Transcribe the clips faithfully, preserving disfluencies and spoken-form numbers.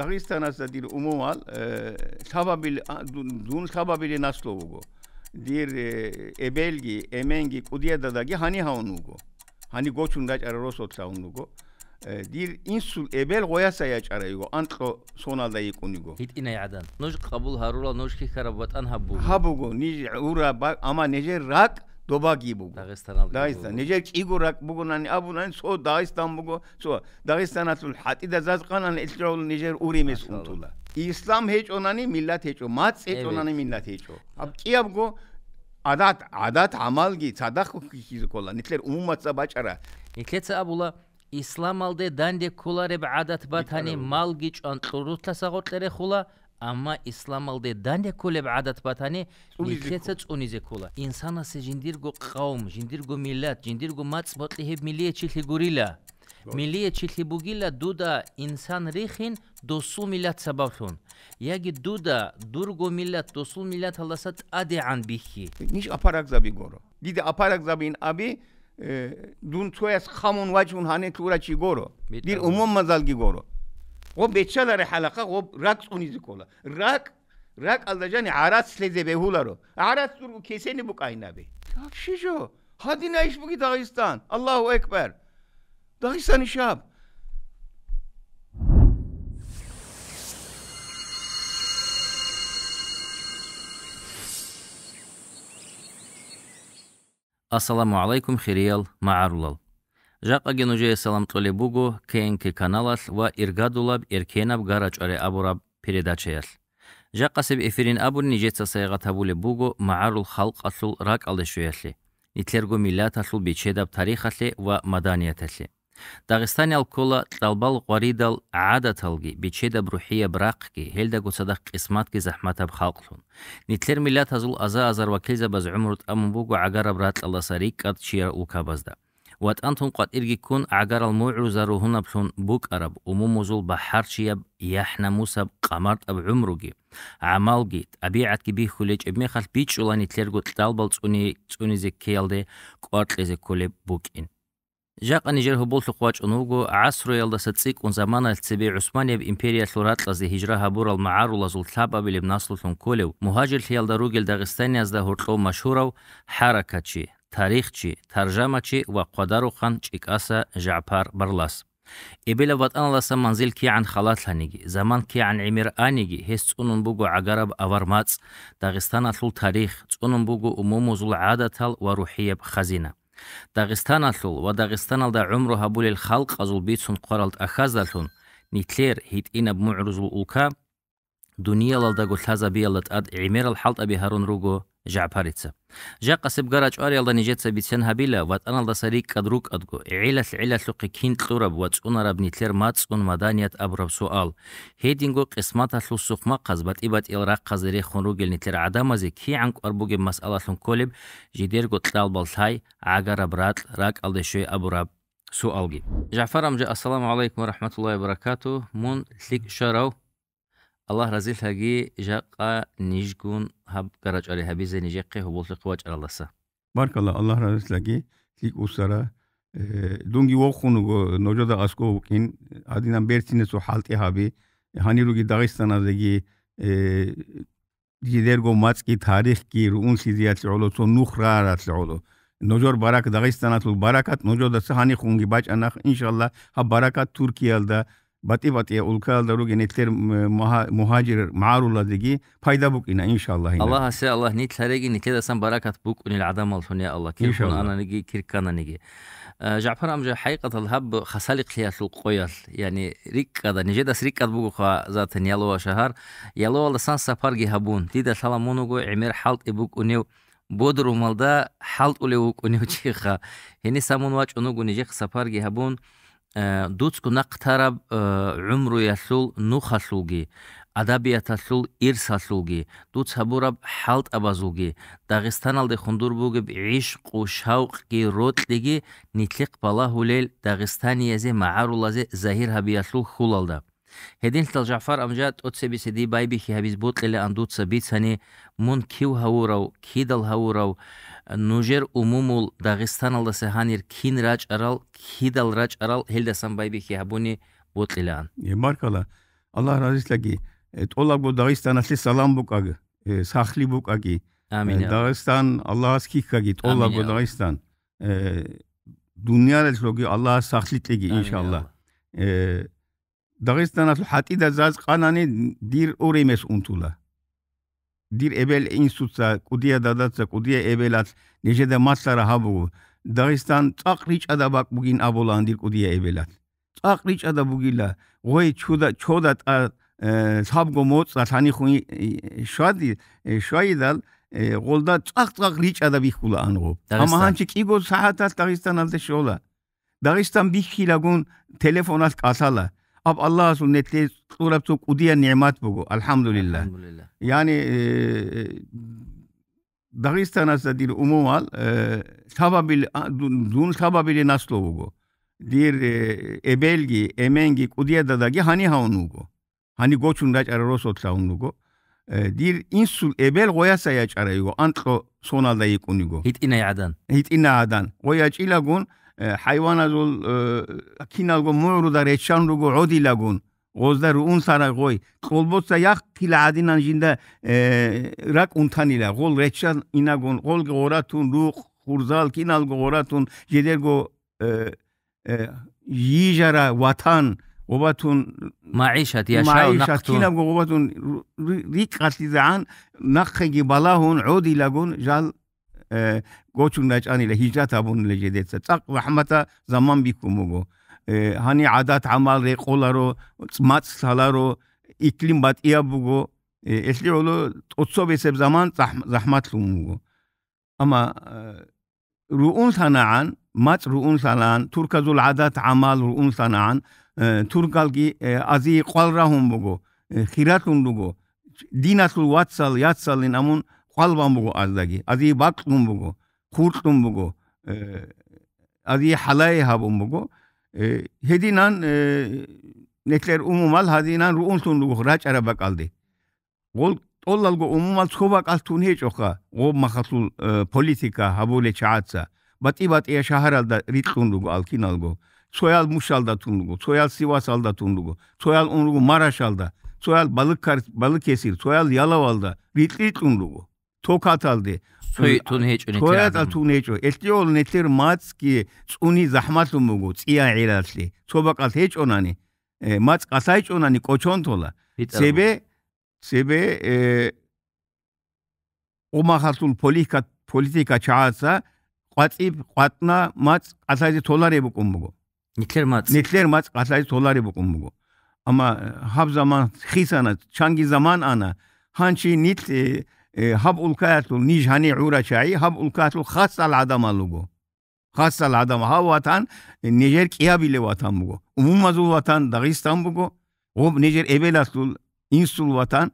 Дагъистанасда дир умумал, э, лъабабил-, а, дун, дун лъабабиле наслу вуго. Дир, э, эбелги, эменги, кӀудиядадаги гьани гьавун вуго. Гьани гочун рачӀарал росулъ гьавун вуго. Э, дир инсул эбел гъояса ячӀарай йиго, анкьго соналда йикӀун йиго. ГьитӀинай гӀадан. Нуж къабул гьарурал, нуж хьихьараб ватӀан гьаб буго. Гьаб буго, ниж гӀура ба-, амма нижер ракӀ добаги буго. Дагъистаналда Дагъистан. Буго. Нижер кӀиго ракӀ бугонани абунани, цо Дагъистан буго, цо Дагъистаналъул хӀатӀида заз къанани, ил гӀоло нижер уремес Машалла. Унтула. Ислам гьечӀонани миллат гьечӀо, мацӀ гьечӀонани Эбет. Миллат гьечӀо. Гьаб кӀиябго гӀадат, гӀадат-гӀамалги цадахъ хьихьизе ккола, нилъер умумаца бачӀара. Нилъеца абула, исламалде данде кколареб гӀадат батани, БитӀараб. Малги чӀван кьурулъаса гъоркье рехула, амма исламалде данде кколеб гӀадат батани, ЦӀунизе нилъеца ккола. ЦӀунизе ккола. Инсанасе жиндирго къавм, жиндирго миллат, жиндирго мацӀ бокьи гьеб миллиячилъи гурила. Бо. Миллиячилъи бугила дуда инсан рихин досул миллат сабаблъун. Яги дуда дурго миллат досул миллаталдаса тӀадегӀан бихьи. Ниж апарагзаби горо. Дида апарагзабин аби, э, дун цояс хъамун вачун гьанен лъугьура чи горо. БитӀа Дир гьуна. Умумазалги горо. Гъо беччаларе хӀалахъа, гъо ракӀ цӀунизе ккола. РакӀ, ракӀалда жани гӀарац лъезе бегьуларо. ГӀарац дурго кесене букӀайнаби. Щи жо? Гьадина иш буги Дагъистан. Аллагьу акбар. Дагъистан ишаб. Ассаламу гӀалайкум, хириял магӀарулал! Жакъаги нужее салам кьолеб буго К Н К каналалъ ва иргадулаб эркенаб гарачӀваре абураб передачаялъ. Жакъасеб эфирин абуни нижеца сайгъат гьабулеб буго магӀарул халкъалъул ракӀалде щвеялъе, нилъерго миллаталъул бичедаб тарихалъе ва маданияталъе. Дагъистаниял ккола кьалбал гъваридал гӀадаталги, бичедаб рухӀияб рахъги, гьелдаго цадахъ къисматги захӀматаб халкълъун. Нилъер миллатазул аза-азар вакилзабаз гӀумру тӀамун буго гӀагараб ракьалдаса рикӀкӀад чияр улкабазда. ВатӀантун къватӀирги ккун гӀагарал мугӀруза ругьунаблъун букӀараб, умумузул бахӀарчияб, яхӀ-намусаб, къамартӀаб гӀумруги, гӀамалги, тӀабигӀатги бихьулечӀеб мехалъ бичӀчӀула нилъерго кьалбал цӀуни-, цӀунизе ккеялде кӀвар кьезе кколеб букӀин. Жакъа нижер гьоболлъухъ вачӀун вуго, гӀасруялдаса цӀикӀкӀун заманаялъ цебе ГӀусманияб империялъул ракьазде гьижра гьабурал магӀарулазул лъабабилеб наслулъун кколев, мугьажирлъиялда ругел дагъистаниязда гьоркьов машгьурав хӀаракатчи, тарихчи, таржамачи ва хъвадарухъан ЧӀикӀаса ЖагӀпар Барлас. Эбелаб ватӀаналдаса манзил кигӀан халалъаниги, заман кигӀан гӀемер аниги, гьес цӀунун буго гӀагараб авар-мацӀ, Дагъистаналъул тарих, цӀунун буго умумузул гӀадатал ва рухӀияб хазина. Дагъистаналъул ва Дагъистаналда гӀумру гьабулел халкъазул бицун хъварал тӀахьаздалъун, нилъер гьитӀинаб мугӀрузул улка дуниялалдаго лъазабиялда тӀад гӀемерал хӀалтӀаби гьарун руго ЖагӀпарица. Жакъасеб гарачӀвариялда нижеца бицен гьабила, ватӀаналдаса рикӀкӀад рукӀадго, гӀелалъ-гӀелалъухъе кин кьураб ва цӀунараб нилъер мацӀун маданият абураб суал. Гьединго къисматалъул сухъмахъаз батӀи-батӀиял рахъазде рехун ругел нилъер гӀадамазе кигӀан кӀвар бугеб масъалалъун кколеб жидерго кьалбал лъай, гӀагараб ракь, ракӀалде щвей абураб суалги. ЖагӀфар амжа, ассаламу гӀалайкум ва рахӀматуллагьи ва баракатугь. Мун лъикӀ щварав? Аллагь разилъаги жакъа нижгун гьаб гарачӀвари гьабизе нижехъе гьоболлъухъе вачӀаралдаса. Баркалла, Аллагь разилъаги, лъикӀ вуссара. Э, дунги вохун вуго, нужеда аскӀов вукӀин, гьадинаб берцинасул хӀалтӀи гьаби, гьанир руги Дагъистаназеги, э, жидерго мацӀги, тарихги руунлъизеялъе гӀоло, цо нух раралъе гӀоло. Нужер барак-, Дагъистаналъул баракат нужедаса гьанихунги бачӀана, иншаллагь, гьаб баракат Туркиялда, батӀи-батӀиял улкаялда ругел нилъер, м-, мугьа-, мугьажир магӀарулазеги пайда букӀина, иншаллагь, гьаниб. Аллагьасе Аллагь нилъ гьареги, нилъедасан баракат букӀунел гӀадамаллъун, я Аллагь, кир ккун Иншаллагь. Ананиги, кир ккананиги. Э, ЖагӀфар амжа, хӀакъикъаталда гьаб хасалихълъиялъул къоялъ, яни рикӀкӀада, нижедас рикӀкӀад бугоха затан Ялова шагьар. Яловалдасан сапарги гьабун, дида лъала мун вуго гӀемер хӀалтӀи букӀунев, бодрумалда хӀалтӀулев вукӀунев чиха. Гьениса мун вачӀун вуго нижехъ сапарги гьабун, э, дуцго нахъ тараб, э, гӀумруялъул нухалъулги, адабияталъул ирсалъулги, дуц гьабураб хӀалтӀабазулги, Дагъистаналде хундур бугеб гӀишкъу, шавкъги, рокьиги нилъехъ балагьулел дагъистаниязе, магӀарулазе загьир гьабиялъул хьулалда. Гьединлъидал, ЖагӀфар амжа, тӀоцебисе дие байбихьи гьабиз бокьилаан дуца бицани, мун кив гьавурав, кидал гьавурав, нужер умумул Дагъистаналдаса гьанир кин рачӀарал, кидал рачӀарал, гьелдасан байбихьи гьабуни бокьилаан. Э, баркала. Аллагь разилъаги, э, тӀолабго Дагъистаналъе салам букӀаги, э, сахлъи букӀаги. Амин, Э, я Аллагь. Дагъистан Аллагьас хьихьаги, тӀолабго Амин, я Аллагь. Дагъистан, э, дуниялалъуги Аллагьас сахлъи кьеги, Амин, я иншаллагь. Аллагь. Э, Дагъистаналъул хӀатӀида заз къанани дир уремес унтула. Дир эбел инсуца, кӀудия дадаца, кӀудия эбелалъ нижеда малъара гьаб буго. Дагъистан цӀакъ ричӀада бакӀ бугин абулаан дир кӀудия эбелалъ. ЦӀакъ ричӀада бугила, гъой чуда, чода тӀа, э, лъабго моцӀа лъанихун и, и, щвади-, э, щвайидал, э, гъолда цӀакъ-цӀакъ ричӀада бихьулаан гъо. Амма Дагъистан. Гьанчи кӀиго сахӀаталъ Дагъистаналде щола. Дагъистан бихьилагун телефоналъ кӀалъала. Аб Аллагьасул нилъее кьураб цо кӀудиян нигӀмат буго, алхӀамдулиллагь. АлхӀамдулиллагь. Яни, э, Дагъистанасда дир умумал, э, лъабабил-, а, дун, дун лъабабиле наслу вуго. Дир, э, эбелги, эменги, кӀудиядадаги гьани гьавун вуго. Гьани гочун рачӀарал росулъ гьавун вуго. Э, дир инсул эбел гъояса ячӀарай йиго, анкьго соналда йикӀун йиго. ГьитӀинай гӀадан. ГьитӀинай гӀадан. Гъой ячӀилагун, э, хӀайваназул, э, киналго мугӀруда реччан руго гӀодилагун, гъозда руун лъарай гъой. Кьолбоца яхъила гӀадинан жинда, э, ракӀ унтанила. Гъол реччан инагун, гъолги гъоратун, рукъ, хурзал, киналго гъоратун, жедерго э, э, йижара ватан, гъобатун МагӀишат, яшав, маишат, нахътун. Кинабго гъобатун ру-, ру-, рикӀкӀалъизегӀан, нахъеги балагьун, гӀодилагун, жал, э, гочун рачӀанила, гьижрат гьабунила жедеца. ЦӀакъ захӀмата заман бихьун буго. Э, гьани гӀадат-гӀамал рекъоларо, мацӀ лъаларо, иклим батӀияб буго. Э, элъигӀоло тӀоцебесеб заман захӀ-, захӀматлъун буго. Амма, э, руунлъанагӀан, мацӀ руунлъанагӀан, турказул гӀадат-гӀамал руунлъанагӀан, э, туркалги, э, азие къвал рагьун буго, э, хиралъун руго, диналъул вацал, яцалин амун къвал бан буго аздаги, азие бакьун буго, хуркьун буго, э, азие хӀалае гьабун буго. Э, гьединан, э, нилъер умумал гьадинан руунлъун руго рачӀараб бакӀалде. Гъол тӀолалго умумал цо бакӀалъ тун гьечӀоха, гъоб махалъул, э, политика гьабулел чагӀаца. БатӀи-батӀиял шагьаралда рикьун руго алкиналго. Цоял Мушалда тун руго, цоял Сивасалда тун руго, цоял ун руго Марашалда, цоял Балыккар-, Балыкесир, цоял Ялавалда рикь-рикьун руго. Токаталде. Цой тун гьечӀо нилъер Цоятал гӀадамал. Тун гьечӀо. Элъиол нилъер мацӀги цӀуни захӀмалъун буго, цӀия гӀиралъе. Цо бакӀалъ гьечӀонани, э, мацӀ кӀалъайчӀонани кӀочон тола. БитӀараб Цебе буго. Цебе, э, умахалъул полика-, политика чагӀаца къватӀиб, къватӀна мацӀ кӀалъайзе толареб букӀун буго. Нилъер мацӀ. Нилъер мацӀ кӀалъайзе толареб букӀун буго. Амма, э, гьаб заман хисана, чанги заман ана, гьанчи нилъ, э, э, гьаб улкаялъул ниж гьани гӀурачагӀи, гьаб улкаялъул хасал гӀадамал руго. Хасал гӀадамал, гьав ватан нижер кӀиабилев ватан буго. Умумазул ватан Дагъистан буго, гъоб нижер эбелалъул инсул ватан,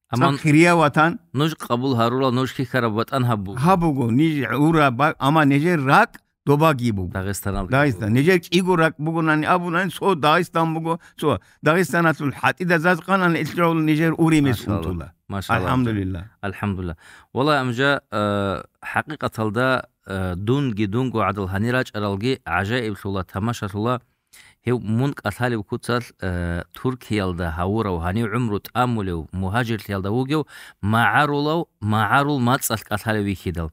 Амма цӀакъ хирияв ватан. Нуж къабул гьарурал, нуж хьихьараб ватан гьаб буго. Гьаб буго, ниж гӀура ба-, амма нижер ракӀ добаги буго. Дагъистаналги Дагъистан. Буго. Нижер кӀиго ракӀ бугонани абунани, цо Дагъистан буго, цо Дагъистаналъул хӀатӀида заз къанан илъигӀул нижер уримес Машалла. Унтула. Машалла. АлхӀамдулилла. АлхӀамдулилла. Валлагь, Амжа, э, хӀакъикъаталда, э, дунги дунго гӀадал гьанир рачӀаралги гӀажаиблъула, тамашалъула. Гьев мун кӀалъалев куцалъ, э, Туркиялда гьавурав, гьанив гӀумру тӀамулев, мугьажирлъиялда вугев, магӀарулав, магӀарул мацӀалъ кӀалъалев вихьидал.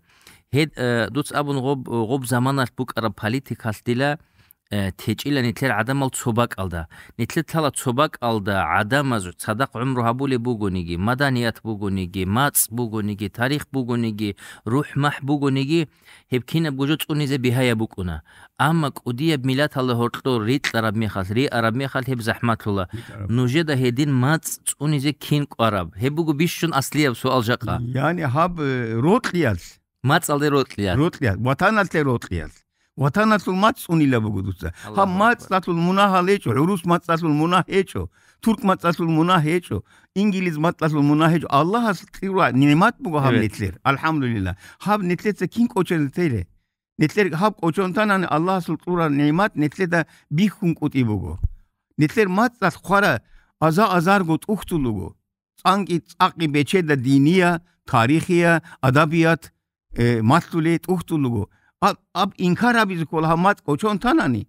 Гьед, э, дуц абун гъоб, гъоб заманалъ букӀараб политикалъ дила, э, течӀила нилъер гӀадамал цо бакӀалда. Нилъер лъала цо бакӀалда гӀадамаз цадахъ гӀумру гьабулеб бугониги, маданият бугониги, мацӀ бугониги, тарих бугониги, рухӀ-махӀ бугониги, гьеб кинабго жо цӀунизе бигьаяб букӀуна. Амма кӀудияб миллаталда гьоркьор рикьараб мехалъ, риараб мехалъ гьеб захӀматлъула. РикӀараб. Нужеда гьедин мацӀ цӀунизе кин кӀвараб? Гьеб буго бищун аслияб суал жакъа. Яни гьаб, э, рокьиялъ. МацӀалде рокьиялъ. Рокьиялъ. Ватаналъе рокьиялъ. Ватаналъул мацӀ цӀунила буго дуца. Гьаб Аллагьу акбар. МацӀалъул мунагьал гьечӀо, гӀурус мацӀалъул мунагь гьечӀо, турк мацӀалъул мунагь гьечӀо, инглиз мацӀалъул мунагь гьечӀо. Аллагьас кьура нигӀмат буго гьаб Гьеб. Нилъер. АлхӀамдулилла. Гьаб нилъеца кин кӀочезе тейре? Нилъер гьаб кӀочон танани, Аллагьасул кьурал нигӀмат нилъеда бихьун кӀутӀи буго. Нилъер мацӀалъ хъвара аза-азарго тӀухьдул руго. ЦӀанкӀи цӀакъи бечеда диния, тарихия, адабият, э, малъули тӀухьдул руго. Аб-, аб инкар гьабизе ккола гьаб мацӀ кӀочон танани.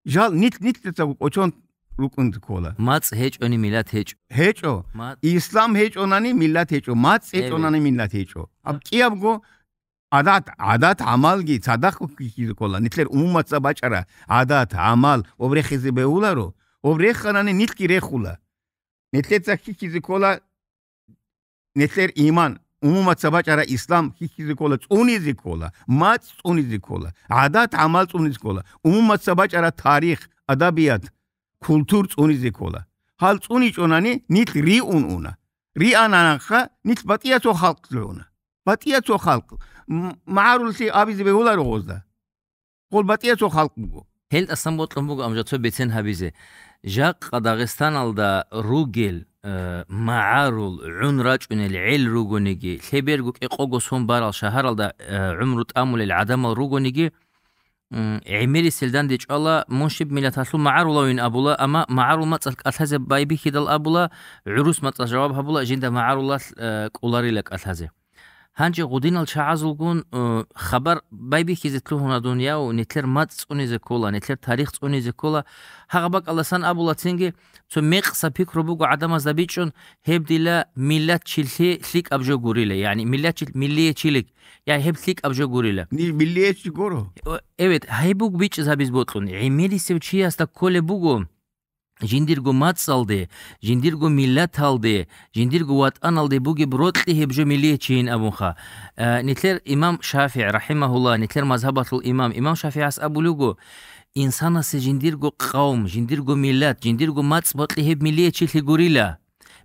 Жал нилъ-нилъецаго кӀочон рукӀунзе ккола. МацӀ гьечӀони миллат гьечӀо. ГьечӀо. МацӀ. Ислам гьечӀонани миллат гьечӀо. МацӀ Гьеб. гьечӀонани миллат гьечӀо. Аб-, кӀиябго гӀадат, гӀадат, гӀамалги цадахъ хьихьизе ккола. Нилъер умумаца бачӀара гӀадат, гӀамал, об рехизе бегьуларо, об реханани нилъги рехула. Нилъеца хьихьизе ккола, нилъер иман, умумаца бачӀара ислам хьихьизе ккола, цӀунизе ккола, мацӀ цӀунизе ккола, гӀадат, гӀамал цӀунизе ккола, умумаца бачӀара тарих, адабият, культур цӀунизе ккола. Гьал цӀуничӀонани нилъ риун уна. Риананха нилъ батӀияцо халкълъугьуна. БатӀияцо халкъ, м-, магӀаруллъи абизе бегьуларо гъозда. Гъол батӀияцо халкъ буго. Гьел тӀасан бокьун буго амжа цо бецен гьабизе. Жакъа Дагъистаналда ругел, э, магӀарул, гӀун рачӀунел гӀел ругониги, лъеберго кӀекъого сон барал шагьаралда, э, гӀумру тӀамулел гӀадамал ругониги, м, гӀемерисел данде чӀвала, мун щиб миллаталъул магӀарулавин абула, амма магӀарул мацӀалъ кӀалъазе байбихьидал абула, гӀурус мацӀалъ жаваб гьабула, жинда магӀарулалъ, э, кӀоларила кӀалъазе. Гьанже гъудинал чагӀазулгун, э, хабар байбихьизе лъугьуна дун, яв, нилъер мацӀ цӀунизе ккола, нилъер тарих цӀунизе ккола. Гьагъа бакӀалдасан абула цинги, цо мекъса пикру буго гӀадамазда бичӀчӀун, гьеб дила миллатчилъи лъикӀаб жо гурила, яни миллатчил-, миллиячилик, я гьеб лъикӀаб жо гурила. Ниж миллиячи гуро. Э, эвет, гьеб буго бичӀчӀизабиз бокьун, гӀемерисев чиясда кколеб буго, жиндирго мацӀалде, жиндирго миллаталде, жиндирго ватӀаналде бугеб рокьи гьеб жо миллиячийин абунха. Э, нилъер имам ШафигӀ, рахӀимагьуллагь, нилъер мазгьабалъул имам, имам ШафигӀас абулего, инсанасе жиндирго къавм, жиндирго миллат, жиндирго мацӀ бокьи гьеб миллиячилъи гурила.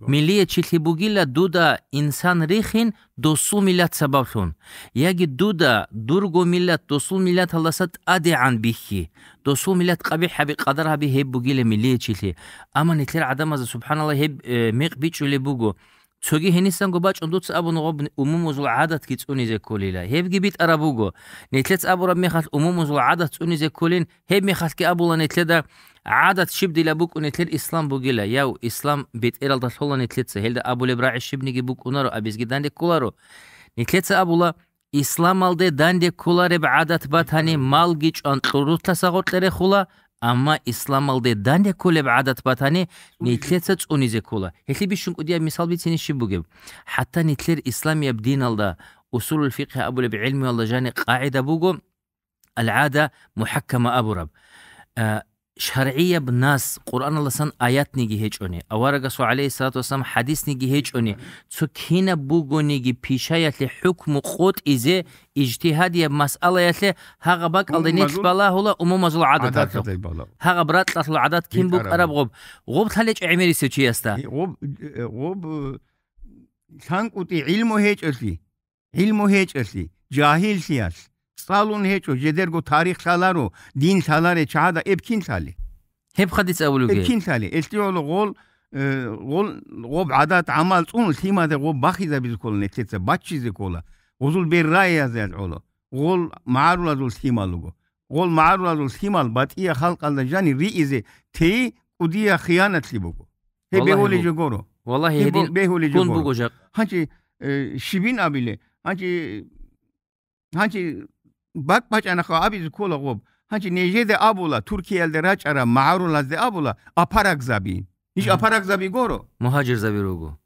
Миллиячилъи бугила дуда инсан рихин досул миллат сабаблъун. Яги дуда дурго миллат досул миллаталдаса тӀадегӀан бихьи. Досул миллат къабихӀ гьаби, къадар гьаби гьеб бугила миллиячилъи. Амма нилъер гӀадамазда, субхӀаналлагь, гьеб, э, мекъ бичӀчӀулеб буго. Цоги гьенисанго бачӀун дуца абуна гъоб умумузул гӀадатги цӀунизе кколила. Гьебги битӀараб буго. Нилъец абураб мехалъ умумузул гӀадат цӀунизе кколин, гьеб мехалъги абула нилъеда, гӀадат щиб дила букӀун нилъер ислам бугила, яв, ислам бетӀералда лъола нилъеца, гьелда абулеб рагӀи щибниги букӀунаро, абизги данде кколаро. Нилъеца абула, исламалде данде кколареб гӀадат батани, малги чӀван кьурулъаса гъоркье рехула, амма исламалде данде кколеб гӀадат батани, нилъеца цӀунизе ккола. Гьелъи бищун кӀудияб мисал бицине щиб бугеб? ХӀатта нилъер исламияб диналда, усулул фикъхӀи абулеб гӀилмуялда жани къагӀида буго, алгӀада мухӀаккама абураб. А, шаргӀияб нас, Къуръаналдасан аятниги гьечӀони, аварагасул, гӀалейхиссалату вассалам, хӀадисниги гьечӀони, цо кинаб бугониги пишаялъе хӀукму къотӀизе, ижтигьадияб масъалаялъе гьагъа бакӀалда нилъ балагьула умумазул гӀадаталъухъ. Гьагъаб ракьалъул гӀадат кин букӀараб гъоб? Гъоб лъалечӀо гӀемерисев чиясда. Гъоб, э, гъоб, э, лъанкӀутӀи гӀилму гьечӀолъи. ГӀилму гьечӀолъи, жагьиллъиялъ, цӀалун гьечӀо, жидерго тарих лъаларо, дин лъаларе чагӀада эб кин лъали? Гьеб хадис абулуге. Эб кин лъали? Элъи гӀоло гъол, э, гъол, гъоб гӀадат-гӀамал цӀун лъимаде гъоб бахизабизе ккола, нилъеца баччизе ккола, гъузул беррайязал гӀоло, гъол магӀарулазул лъимал руго. Гъол магӀарулазул лъимал батӀия халкъалда жани риизе тей кӀудия хиянатлъи буго. Гьеб бегьулей жо гуро. Валлагьи, гьедин бегьулей жо гуро. Гьанчи, э, щибин абиле? Гьанчи, гьанчи бакӀ-бачӀанахъа абизе ккола гъоб. Гьанчи нижеде абула, Туркиялде рачӀараб магӀарулазде абула, апарагзаби. Ниж апарагзаби гуро? Мугьажирзаби руго.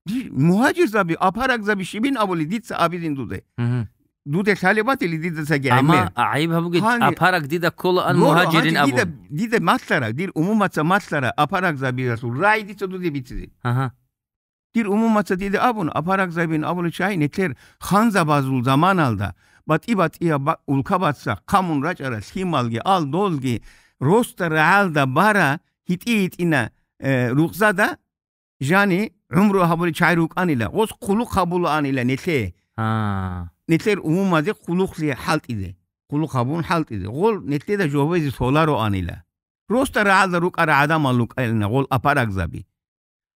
Ди-, мугьажирзаби, апарагзаби щибин абули дица абизин дуде. Мгм. Дуде лъалеб батили дида цаги гӀемер. Амма гӀайиб гьабуге, гьанже апараг дида ккола ан гуро, мугьажирин гьанже дида, абун. Дида малъара, дир умумаца малъара, апарагзабиялъул рай дица дуде бицизе. Ага. Дир умумаца дида абун, апарагзабин абули чай, нилъер ханзабазул заманалда, батӀи-батӀияб ба-, улкабаца хъамун рачӀара лъималги, алдолги, росда рагӀалда бара, гьитӀи-гьитӀина, э, рукъзада, жани гӀумру гьабулел чагӀи рукӀанила, гъос хъулухъ гьабулаанила нилъее. Гьа. Нилъер умумазе хъулухълъи хӀалтӀизе, хъулухъ гьабун хӀалтӀизе, гъол нилъеда жобазе толароанила. Росда рагӀалда рукӀарал гӀадамал рукӀанила гъол апарагзаби.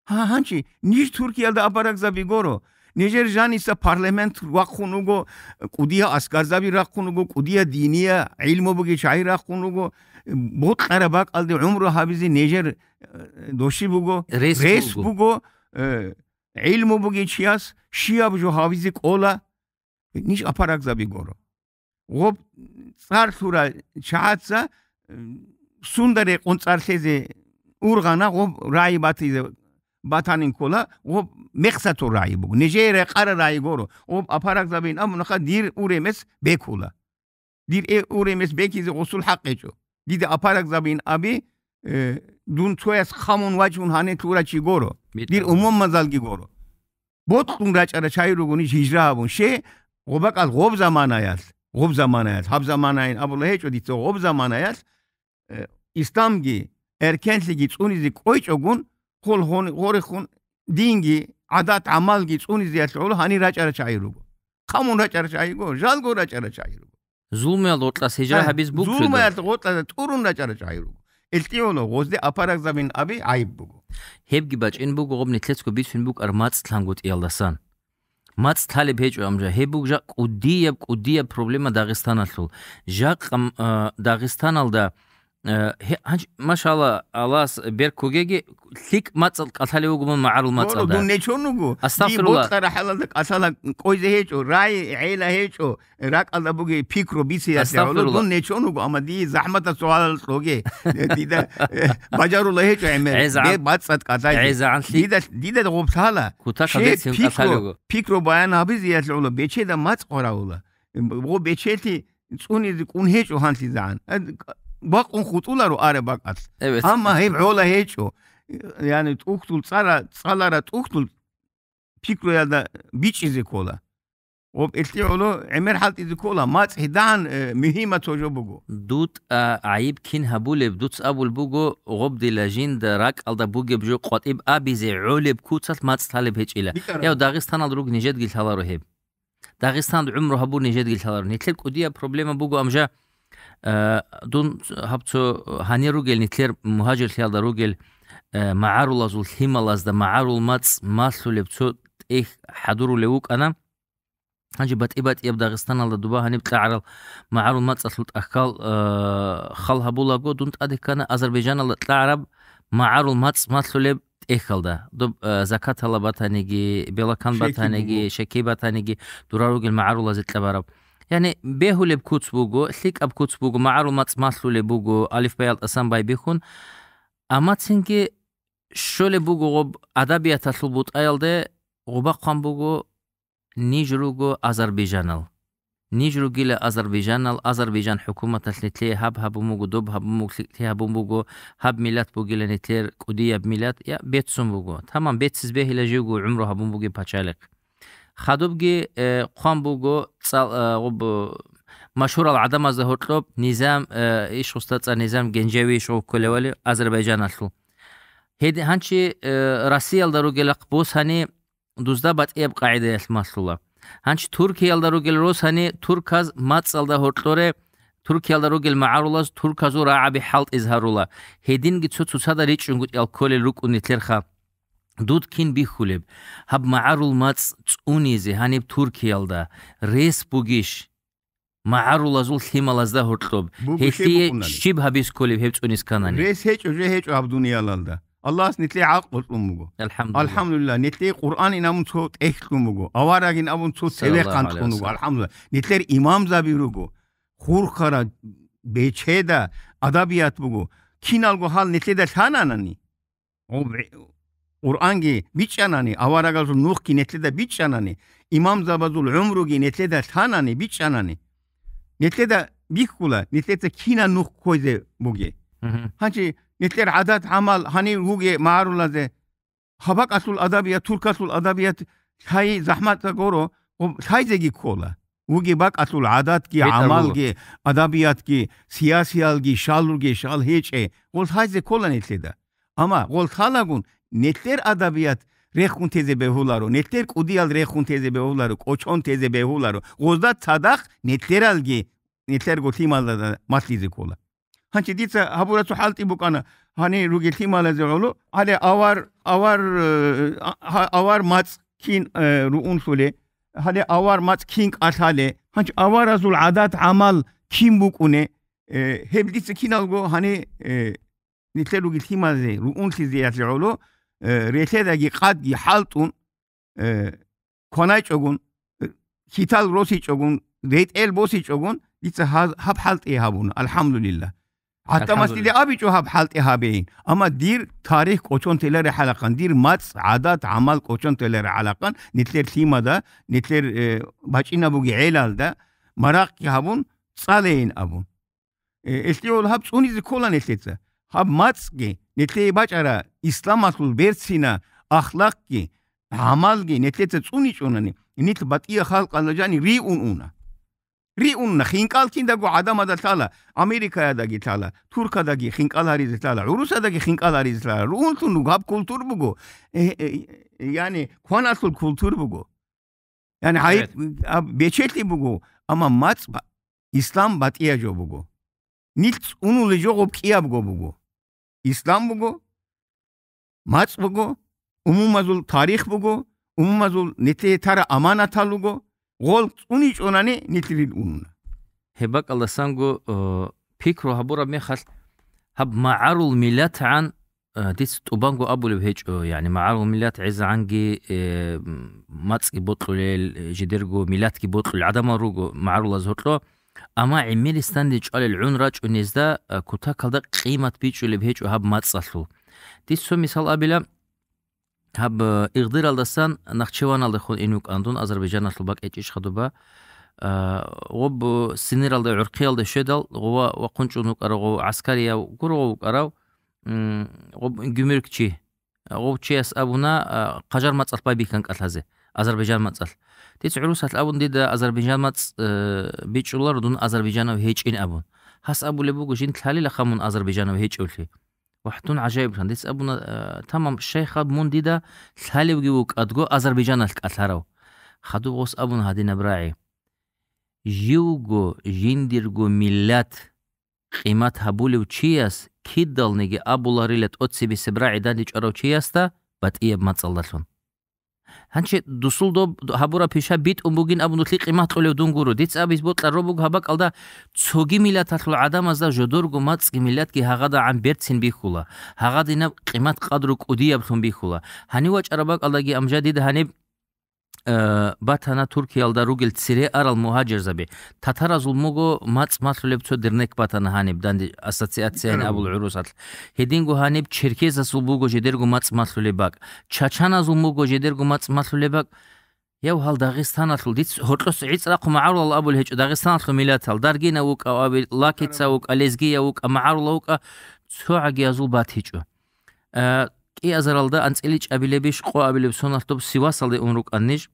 Гьа, гьанчи, ниж Туркиялда апарагзаби гуро. Нижер жаниса парламент рахъун вуго, кӀудия аскарзаби рахъун вуго, кӀудия диния гӀилму буги чагӀи рахъун вуго, бокьараб бакӀалде гӀумру гьабизе нижер, э, доши буго, рес буго, э, гӀилму буги чияс, щияб жо гьабизе кӀола, ниж апарагзаби гуро. Гъоб цӀар лъура чагӀаца, э, сунда рекъон цӀар лъезе ургъана, гъоб рагӀи батизе батанин ккола, гъоб мехсатул рагӀи буго. Нижее рекъара рагӀи горо. Гъоб апарагзабин абунаха, дир уремес бекула. Дир э уремес бекизе гъосул хӀакъ гьечӀо. Дида апарагзабин аби, э, дун цояс хъамун вачун гьанир лъура чи горо. Дир умумазалги горо. Бокьун рачӀара чай ругони жижра гьабун. Ще гъобакӀал гъоб заманаялъ, гъоб заманаялъ, гьаб заманайин абула гьечӀо дица, гъоб заманаялъ, э, исламги, эркенлъиги цӀунизе кӀойчӀогун, хъул гьон-, гъорехун динги, гӀадат-гӀамалги цӀунизеялъ гӀоло гьанир рачӀара чай руго. Хъамун рачӀара чай руго, жалго рачӀара чай руго. Зулмуялда гъоркьас гьижра гьабиз бугеб жо. Зулмуялда гъоркьазда тӀурун рачӀарачӀ гӀайиб буго. Илкьиула гъозде апарагзабин аби гӀайиб буго. Гьебги бачӀин буго, гъоб нилъецго бицун букӀар мацӀ лъангутӀиялдасан. МацӀ лъалеб гьечӀо амжа. Гьеб буго жакъ кӀудияб, кӀудияб проблема Дагъистаналъул. Жакъа, м, а, Дагъистаналда, а, гье-, гьанж-, машалла, Аллагьас берк ккогеги, лъикӀ мацӀал кӀалъалев вуго мун магӀарул мацӀалда. Дун нечон вуго. Астагъфирулла. Дир бокьараб хӀалалда кӀалъала кӀойзе гьечӀо, рай, гӀела гьечӀо. РакӀалда бугеб пикру бициялъе гӀоло. Астагъфирулла. Дун нечон вуго, амма дие захӀматаб суалал кьоге. Дида, э, бажарула гьечӀо гӀемер. ГӀезагӀан. Бе бацӀцӀад кӀалъай. ГӀезагӀан лъи-, дида, дида гъоб лъала. Кутакалде цин кӀалъалего. Пикру баян гьабизеялъе гӀоло бечеда мацӀ къвараула. Гъоб бечелъи цӀунизе кӀун гьечӀо гьанлъизагӀан. Э, бакъун хутӀуларо араб бакӀалъ. Эбет. Амма гьеб гӀола гьечӀо. Яни тӀухьдул цӀара-, цӀалара тӀухьдул пикруялда бичӀчӀизе ккола. Гъоб илъи гӀоло гӀемер хӀалтӀизе ккола, мацӀ гьедагӀан, э, мугьимат гьожо буго. ДутӀа гӀайиб кин гьабулеб, дуц абул буго, гъоб дила жинда ракӀалда бугеб жо къватӀиб абизе гӀолеб куцалъ мацӀ лъалеб гьечӀила. БитӀараб. Яв Дагъистаналда руг нижедги лъаларо гьеб. Дагъистан гӀумру гьабур нижедги лъаларо. Нилъер кӀудияб проблема буго, амжа, э, дун гьаб цо гьанир ругел, нилъер мугьажирлъиялда ругел, э, магӀарулазул лъималазда магӀарул мацӀ малъулеб цо тӀехь хӀадурулев вукӀана. Гьанже батӀи-батӀияб Дагъистаналда дуба гьаниб кьагӀарал магӀарул мацӀалъул тӀахьал, э, хал гьабулаго, дун тӀаде ккана Азербайджаналда кьагӀараб магӀарул мацӀ малъулеб тӀехьалда. Доб, э, закатала батаниги, белакан батаниги, шеки буго. Шеки батаниги, дурал ругел магӀарулазе кьабараб. Яни бегьулеб куц буго, лъикӀаб куц буго, магӀарул мацӀ малъулеб буго, алифбаял тӀасан байбихьун. Амма цинги щолеб буго гъоб адабияталъул бутӀаялде, гъуба хъван буго, ниж руго азербайджанал. Ниж ругила азербайджанал, Азербайджан хӀукуматалъ нилъее гьаб гьабун буго, доб гьабун буго, лъикӀлъи гьабун буго, гьаб миллат бугила нилъер кӀудияб миллат, я беццун буго. Тамам, бецциз бегьила живго гӀумру гьабун бугеб пачалихъ. Хадубги, э, хъван буго цӀал-, э, гъуб-, машгьурал гӀадамазда гьоркьоб Низам, э, иш гъуста цӀар Низам Генжеви иш гъуккулевали Азербайджаналъул. Гьед-, гьанчи, э, Россиялда ругелахъ босани, дузда батӀияб къагӀидаялъ малъула. Гьанчи Туркиялда ругел росани, турказ мацӀалда гьоркьоре, Туркиялда ругел магӀарулаз турказул рагӀаби хӀалтӀиз гьарула. Гьединги цо-цоцада ричӀчӀунгутӀиял кколел рукӀун нилъерха. Дуд кин бихьулеб? Гьаб магӀарул мацӀ цӀунизе гьаниб Туркиялда рес бугищ? МагӀарулазул лъималазда гьоркьоб. Буго, гьелъие щиб букӀунани? Щиб гьабиз кколеб гьеб цӀунис кканани? Рес гьечӀо, жо гьечӀо гьаб дуниялалда. Аллагьас нилъее гӀакълу кьун буго. АлхӀамдулиллагь. АлхӀамдулиллагь, нилъее Къуръанин абун цо тӀехь кьун буго. Аварагин абун цо цевехъан кьун буго. Саллаллагьу гӀалайгьи ва саллам. АлхӀамдулиллагь. Нилъер имамзаби руго. Хурхара, бечеда, адабият буго. Киналго гьал нилъеда лъананани, Гъуб-, Къуръанги бичӀчӀанани, аварагазул нухги нилъеда бичӀчӀанани, имамзабазул гӀумруги нилъеда лъанани, бичӀчӀанани, нилъеда бихьула, нилъеца кинаб нух ккойзе бугеб. Мгм. Гьанчи нилъер гӀадат-гӀамал гьанив вугеб магӀарулазе, гьаб бакӀалъул адабият, туркалъул адабият лъай захӀматаб гуро, гъуб-, лъайзеги ккола. Вугеб бакӀалъул гӀадатги, бетӀер буго. ГӀамалги, адабиятги, сиясиялги, шалуги, шал гьечӀеб, гъол лъайзе ккола нилъеда. Амма гъол лъалагун, нилъер адабият рехун тезе бегьуларо, нилъер кӀудиял рехун тезе бегьуларо, кӀочон тезе бегьуларо, гъозда цадахъ нилъералги, нилъерго лъималазда малъизе ккола. Гьанчи дица гьабураб цо хӀалтӀи букӀана, гьанир ругел лъималазе гӀоло, гьале авар, авар, э, а-, гьа-, авар мацӀ кин, э, руунлъулеб, гьале авар мацӀ кин кӀалъалеб, гьанчи аваразул гӀадат-гӀамал кин букӀунеб, э, гьеб дица киналго гьанир, э, нилъер ругел лъималазе руунлъизеялъе гӀоло, э, релъедаги къадги хӀалтӀун, э, кванайчӀогун, э, хьитал росичӀогун, ретӀел босичӀогун, дица гьаз-, гьаб хӀалтӀи гьабуна, алхӀамдулиллагь. ГӀадамас дида абичӀо гьаб хӀалтӀи гьабейин. Амма дир тарих кӀочон теларехӀалахъан, дир мацӀ, гӀадат, гӀамал кӀочон теларехӀалахъан, нилъер лъимада, нилъер, э, бачӀинабуги гӀелалда, маракъги гьабун, цӀалейин абун. Э, элъигӀул гьаб цӀунизе ккола нилъеца. Гьаб мацӀги, нилъее бачӀара исламалъул берцина ахлакъги, гӀамалги нилъеца цӀуничӀунани, нилъ батӀия халкъалда жани риун уна. Риунна, хинкӀал киндаго гӀадамада лъала, Америкаядаги лъала, Туркадаги хинкӀал гьаризе лъала, ГӀурусадаги хинкӀал гьаризе лъала. Руунлъун руго, гьаб култур буго, э, э, яни, кваналъул култур буго. Яни, гьайиб, аб-, бечелъи буго, амма мацӀ ба-, ислам батӀия жо буго. Нилъ цӀунули жо гъоб кӀиябго буго. Ислам буго, мацӀ буго, умумазул тарих буго, умумазул нилъее тара аманатал руго, гъол цӀуничӀунани нилъ рил унуна. Гьеб бакӀалдасанго, э, пикру гьабураб мехалъ, гьаб магӀарул миллатгӀан, э, диц тӀубанго абулеб гьечӀо, яни магӀарул миллат гӀезегӀанги, э, м, мацӀги бокьулел, жидерго миллатги бокьулел гӀадамал руго магӀарулаз гьоркьо. Амма гӀемерисдалде чӀвалел гӀун рачӀунезда, а, кутакалда къимат бичӀчӀулеб гьечӀо гьаб мацӀалъул. Дица цо мисал абила, гьаб, а, Игъдиралдасан Нахчеваналдехун ин вукӀана дун, Азербайджаналъул бакӀ гьечӀищ хадуба. А, гъоб, а, Синералда гӀурхъиялде щведал, гъова вахъун чӀун вукӀарав гъов гӀаскарияв гуро гъов вукӀарав, м, гъоб гумеркчи. Гъов чияс абуна, а, хъажар мацӀалъ байбихьан кӀалъазе, азербайджан мацӀалъ. Дица гӀурусалъ абун дида азербайджан мацӀ, э, бичӀчӀуларо, дун азербайджанав гьечӀин абун. Гьас абулеб буго, жинда лъалилаха мун азербайджанав гьечӀевлъи. Вагь, дун гӀажаиблъан. Дица абуна, э, тамам, шайх аб, мун дида лъалевги вукӀадго азербайджаналъ кӀалъарав. Хадуб гъос абуна гьадинаб рагӀи. Живго, жиндирго миллат къимат гьабулев чияс кидалниги абуларила тӀоцебесеб рагӀи данде чӀварав чиясда батӀияб мацӀалдалъун. Гьанчи дусул доб гьабураб пиша битӀун бугин абун дулъи къимат кьолев дун гуро. Дица абиз бокьараб буго гьаб бакӀалда цоги миллаталъул гӀадамазда жодорго мацӀги миллатги гьагъадагӀан берцин бихьула, гьагъадинаб къимат-къадру кӀудияблъун бихьула. Гьанив вачӀараб бакӀалдаги амжа дида гьаниб э, батана Туркиялда ругел цере арал мугьажирзаби. Татаразул муго мацӀ малъулеб цо дернек батана гьаниб, данде ассоциацияян абул гӀурусалъ. Гьединго гьаниб черкезасул буго жедерго мацӀ малъулеб бакӀ. Чачаназул муго жедерго мацӀ малъулеб бакӀ. Яв гьал Дагъистаналъул, диц гьоркьос гӀицӀ рахъу магӀарулал абул гьечӀо, Дагъистаналъул миллатал, даргинав вукӀа, лакицав вукӀа, лезгияв вукӀа, магӀарулав вукӀа, цо гӀагиязул бат гьечӀо. А, кӀиазаралда анцӀила чӀабилебищ къо абилеб соналъ доб Сивасалде ун рукӀан ниж.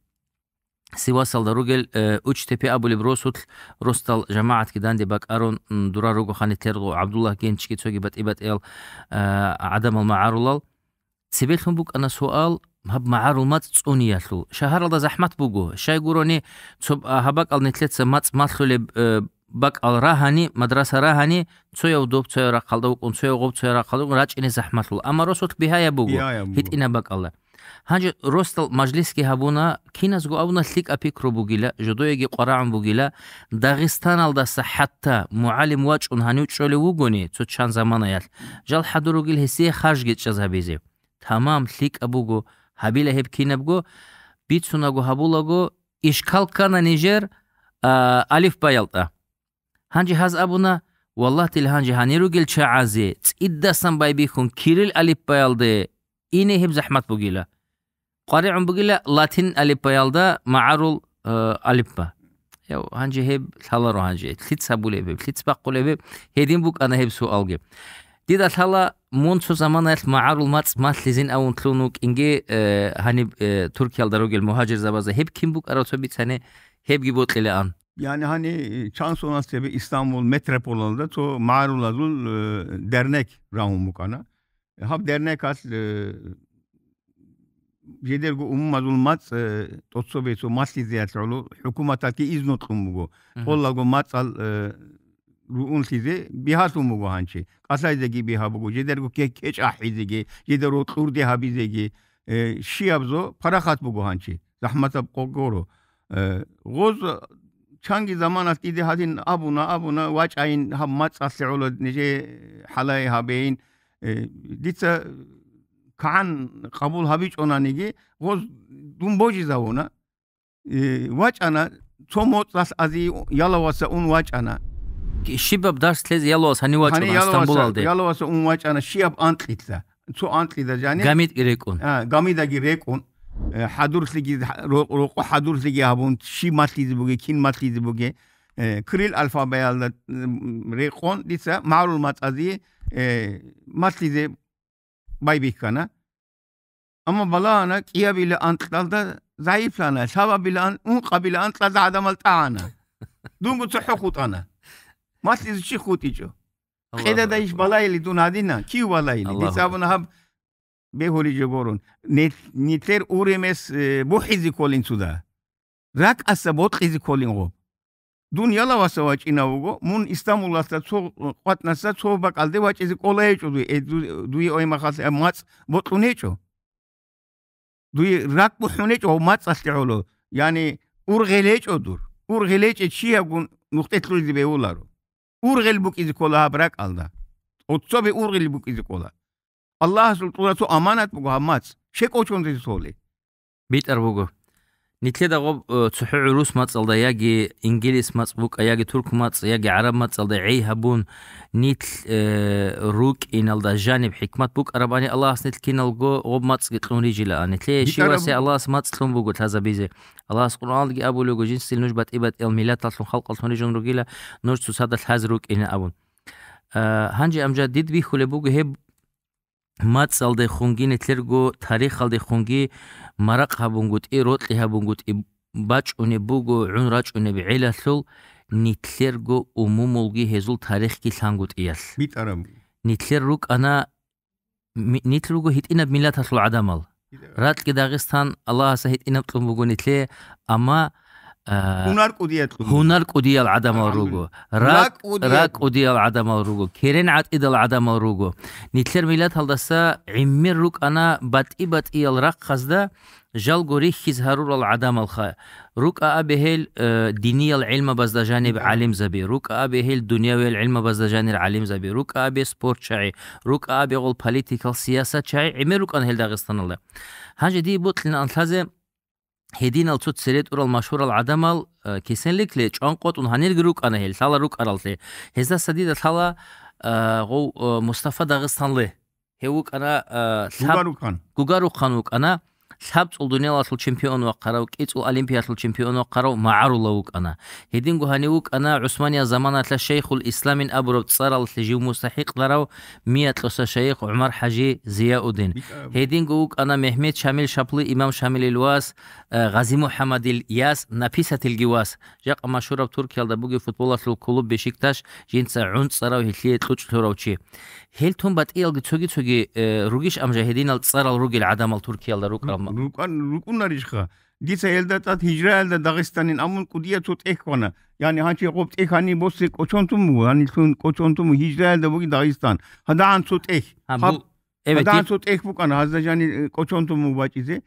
Сивасалда ругел, э, Учтепе абулеб росулъ, росдал жамагӀатги данде бакӀарун, м, дура руго ханилъергъу ГӀабдуллагь Генчги цоги батӀи-батӀиял, э, гӀадамал магӀарулал. Цебелъун букӀана суал, гьаб магӀарул мацӀ цӀуниялъул. Шагьаралда захӀмат буго. Щай гурони, цо, а, гьаб бакӀал нилъеца мацӀ малъулеб, э, бакӀал рагьани, мадраса рагьани, цояв доб цояв рахъалда вукӀун, цояв гъоб цояв рахъалда вукӀун, рачӀине захӀмалъул. Амма росулъ бигьаяб буго, бигьаяб буго. ГьитӀинаб бакӀалда. Гьанже росдал мажлисги гьабуна, киназго абуна лъикӀа пикру бугила, жодоеги къварагӀун бугила, Дагъистаналдаса хӀатта мугӀалим вачӀун гьанив чӀолев вугони, цо чан заманаялъ, жал хӀадур ругел гьесие харжги чӀезабизе. Тамам, лъикӀаб буго, гьабила гьеб кинабго, бицунаго гьабулаго, ишкал ккана нижер, а, алифбаялда. Гьанже гьаз абуна, валлагь, дила гьанже гьанир ругел чагӀазе цӀидасан байбихьун кирил алифбаялде ине гьеб захӀмат бугила. КъваригӀун бугила латин алифбаялда магӀарул, э, алифба. Яв, гьанже гьеб лъаларо гьанже. Лъиц гьабулеб гьеб, лъиц бахъулеб гьеб? Гьедин букӀана гьеб суалги. Дида лъала, мун цо заманаялъ магӀарул мацӀ малъизин авун лъун вукӀинги, э, гьаниб, э, Туркиялда ругел мугьажирзабазда гьеб кин букӀарав цо бицани, гьебги бокьилаан. Яни гьани чан соналъ цебе Истанбул метрополалда цо магӀарулазул, э, дернек рагьун букӀана. Гьаб дернекалъ, э, жидерго умумазул мацӀ, э, тӀоцебе цо малъизеялъ гӀоло хӀукуматалъги изну кьун буго. Мгм. ТӀолабго мацӀал, э, руунлъизе бигьалъун буго гьанчи. КӀалъайзеги бигьа буго, жидерго кек-, кечӀ ахӀизеги, жидерго кьурде гьабизеги, э, щияб зо парахат буго гьанчи, захӀматаб къо-, гуро. Э, гъоз чанги заманалъ диде гьадин абуна, абуна, вачӀайин гьаб мацӀалъе гӀоло нижее хӀалае гьабейин. Э, дица кагӀан къабул гьабичӀонаниги, гъоз дун божизавуна. Э, вачӀана, цо моцӀалъ ази ялаваса ун вачӀана. щибаб дарс лъезе ялуас гьанив вачӀана Гьанив ялуаса, Стамбулалде? Ялуаса ун вачӀана щибаб анкьица. Цо анкьида жаниб. Гамидги рекӀун. А, гамидаги рекӀун. Э, хӀадурлъиги, ро-, рокъо хӀадурлъиги гьабун, щиб малъизе буге, кин малъизе буге. Э, кирилл алфавиялда, м, рекъон дица магӀарул мацӀазе, э, малъизе байбихьана. Амма балагьана, кӀиябила анкьалда загӀиплъана, лъабабила ан-, ункъабила анкьалда гӀадамал тӀагӀана. Дунго цохӀо хутӀана. Малъизе чи хутӀичӀо? Аллагьу Къедадай иш акбар. Балайили дун гьадина, кив балайили? Аллагьу Дица абуна акбар. Гьаб бегьуличӀо гурун. Нил-, нилъер уремес, э, бухӀизе кколин цуда. РакӀаса бокьизе кколин гъоб. Дун ялаваса вачӀинав вуго, мун Истамбулалъа цо къватӀнаса цо бакӀалде вачӀизе кӀола гьечӀо дуе, э, ду-, дуе оймахалъ, э, мацӀ бокьун гьечӀо. Дуе ракӀ бухӀун гьечӀо гьав мацӀалъе гӀоло, яни ургъел гьечӀо дур. Ургъел гьечӀеб чиябгун нухде лъугьизе бегьуларо. Ургъел букӀизе ккола гьаб ракӀалда. Оццобе ургъел букӀизе ккола. Аллагьасул тӀура цо аманат буго гьаб мацӀ. Щекъочонде соли. БитӀар буго. Нилъеда гъоб, э, цохӀо гӀурус мацӀалда яги ингилис мацӀ букӀа, яги турк мацӀ, яги гӀараб мацӀалда гӀей гьабун, нилъ, э, рукӀиналда жаниб хӀикмат букӀарабани, Аллагьас нилъ киналго гъоб мацӀги кьун рижила. Нилъее БитӀараб щивасе буго. Аллагьас мацӀ кьун буго лъазабизе. Аллагьас Къуръаналдаги абулего, жинсил нуж батӀи-батӀиял миллаталъун, халкъалъун рижун ругила, нуж цоцазда лъазе рукӀина абун. А, гьанже, Амжад, дид бихьулеб буго гьеб мацӀалдехунги, нилъерго тарихалдехунги маракъ гьабунгутӀи, рокьи гьабунгутӀи бачӀунеб буго гӀун рачӀунеб гӀелалъул, нилъерго умумулги гьезул тарихги лъангутӀиялъ. БитӀараб. Нилъер рукӀана ми-, нилъ руго гьитӀинаб миллаталъул гӀадамал. Ракьги Дагъистан Аллагьаса гьитӀинаб кьун буго нилъее, амма, а, Гьунар кӀудиял кьун. Гьунар кӀудиял гӀадамал руго. АлхӀамдулиллагь. Ракь, Ракь кӀудиял. Ракь кӀудиял гӀадамал руго. Керен гӀатӀидал гӀадамал руго. Нилъер миллаталдаса гӀемер рукӀана батӀи-батӀиял рахъазда жалго рихьиз гьарурал гӀадамалха. РукӀа абе гьел, э, диниял гӀилмабазда жаниб ГӀалимзаби, рукӀа абе гьел дунявиял гӀилмабазда жанир гӀалимзаби, рукӀа абе спортчагӀи, рукӀа абе гъол политикал сиясатчагӀи гӀемер рукӀана гьел Дагъистаналда. Гьанже дие бокьилаан лъазе гьединал цо цере тӀурал машгьурал гӀадамал, э, кесенлъиклъи чӀванкъотӀун гьанирги рукӀана гьел, лъала рукӀараллъи. Гьездаса дида лъала, э, гъов, э, Мустафа Дагъистанлы. Гьев вукӀана, а, лъаб-, Гугарухъан. Гугарухъан вукӀана, лъабцӀул дуниялалъул чемпион вахъарав, кӀицӀул олимпиялъул чемпион вахъарав магӀарулав вукӀана. Гьединго гьанив вукӀана ГӀусманияб заманалъа Шайхул Исламин абураб цӀаралъе жив мустахӀикълъарав Миякьоса шайх ГӀумар-хӀажи Зияудин. БитӀа-, Гьединго вукӀана Мехмед Шамил Шаплу, имам Шамилил вас, а, ГъазимухӀаммадил яс, написателги вас. Жакъа машгьураб Туркиялда бугеб футболалъул клуб Бешикташ, жинца гӀунцӀарав, гьелъие кьучӀ лъурав чи. Гьел тун батӀиялги цоги-цоги, э, ругищ, ам жагьидинал цӀарал ругел гӀадамал Туркиялда рукӀарал ма- Ру-, рукӀан-, рукӀунарищха? Дица гьелда тӀад гьижраялда Дагъистанин амун кӀудия цо тӀехь хвана. Яни гьанчи гъоб тӀехь гьаниб босе кӀочон тун буго, гьанилъун кӀочон тун буго, гьижраялда бугин Дагъистан. ГьадагӀан цо тӀехь. Гьаб-, Гьаб-, бу-, эбе, гьадагӀан тир- цо тӀехь букӀана, гьазда жани, э, кӀочон тун буго бачӀизе.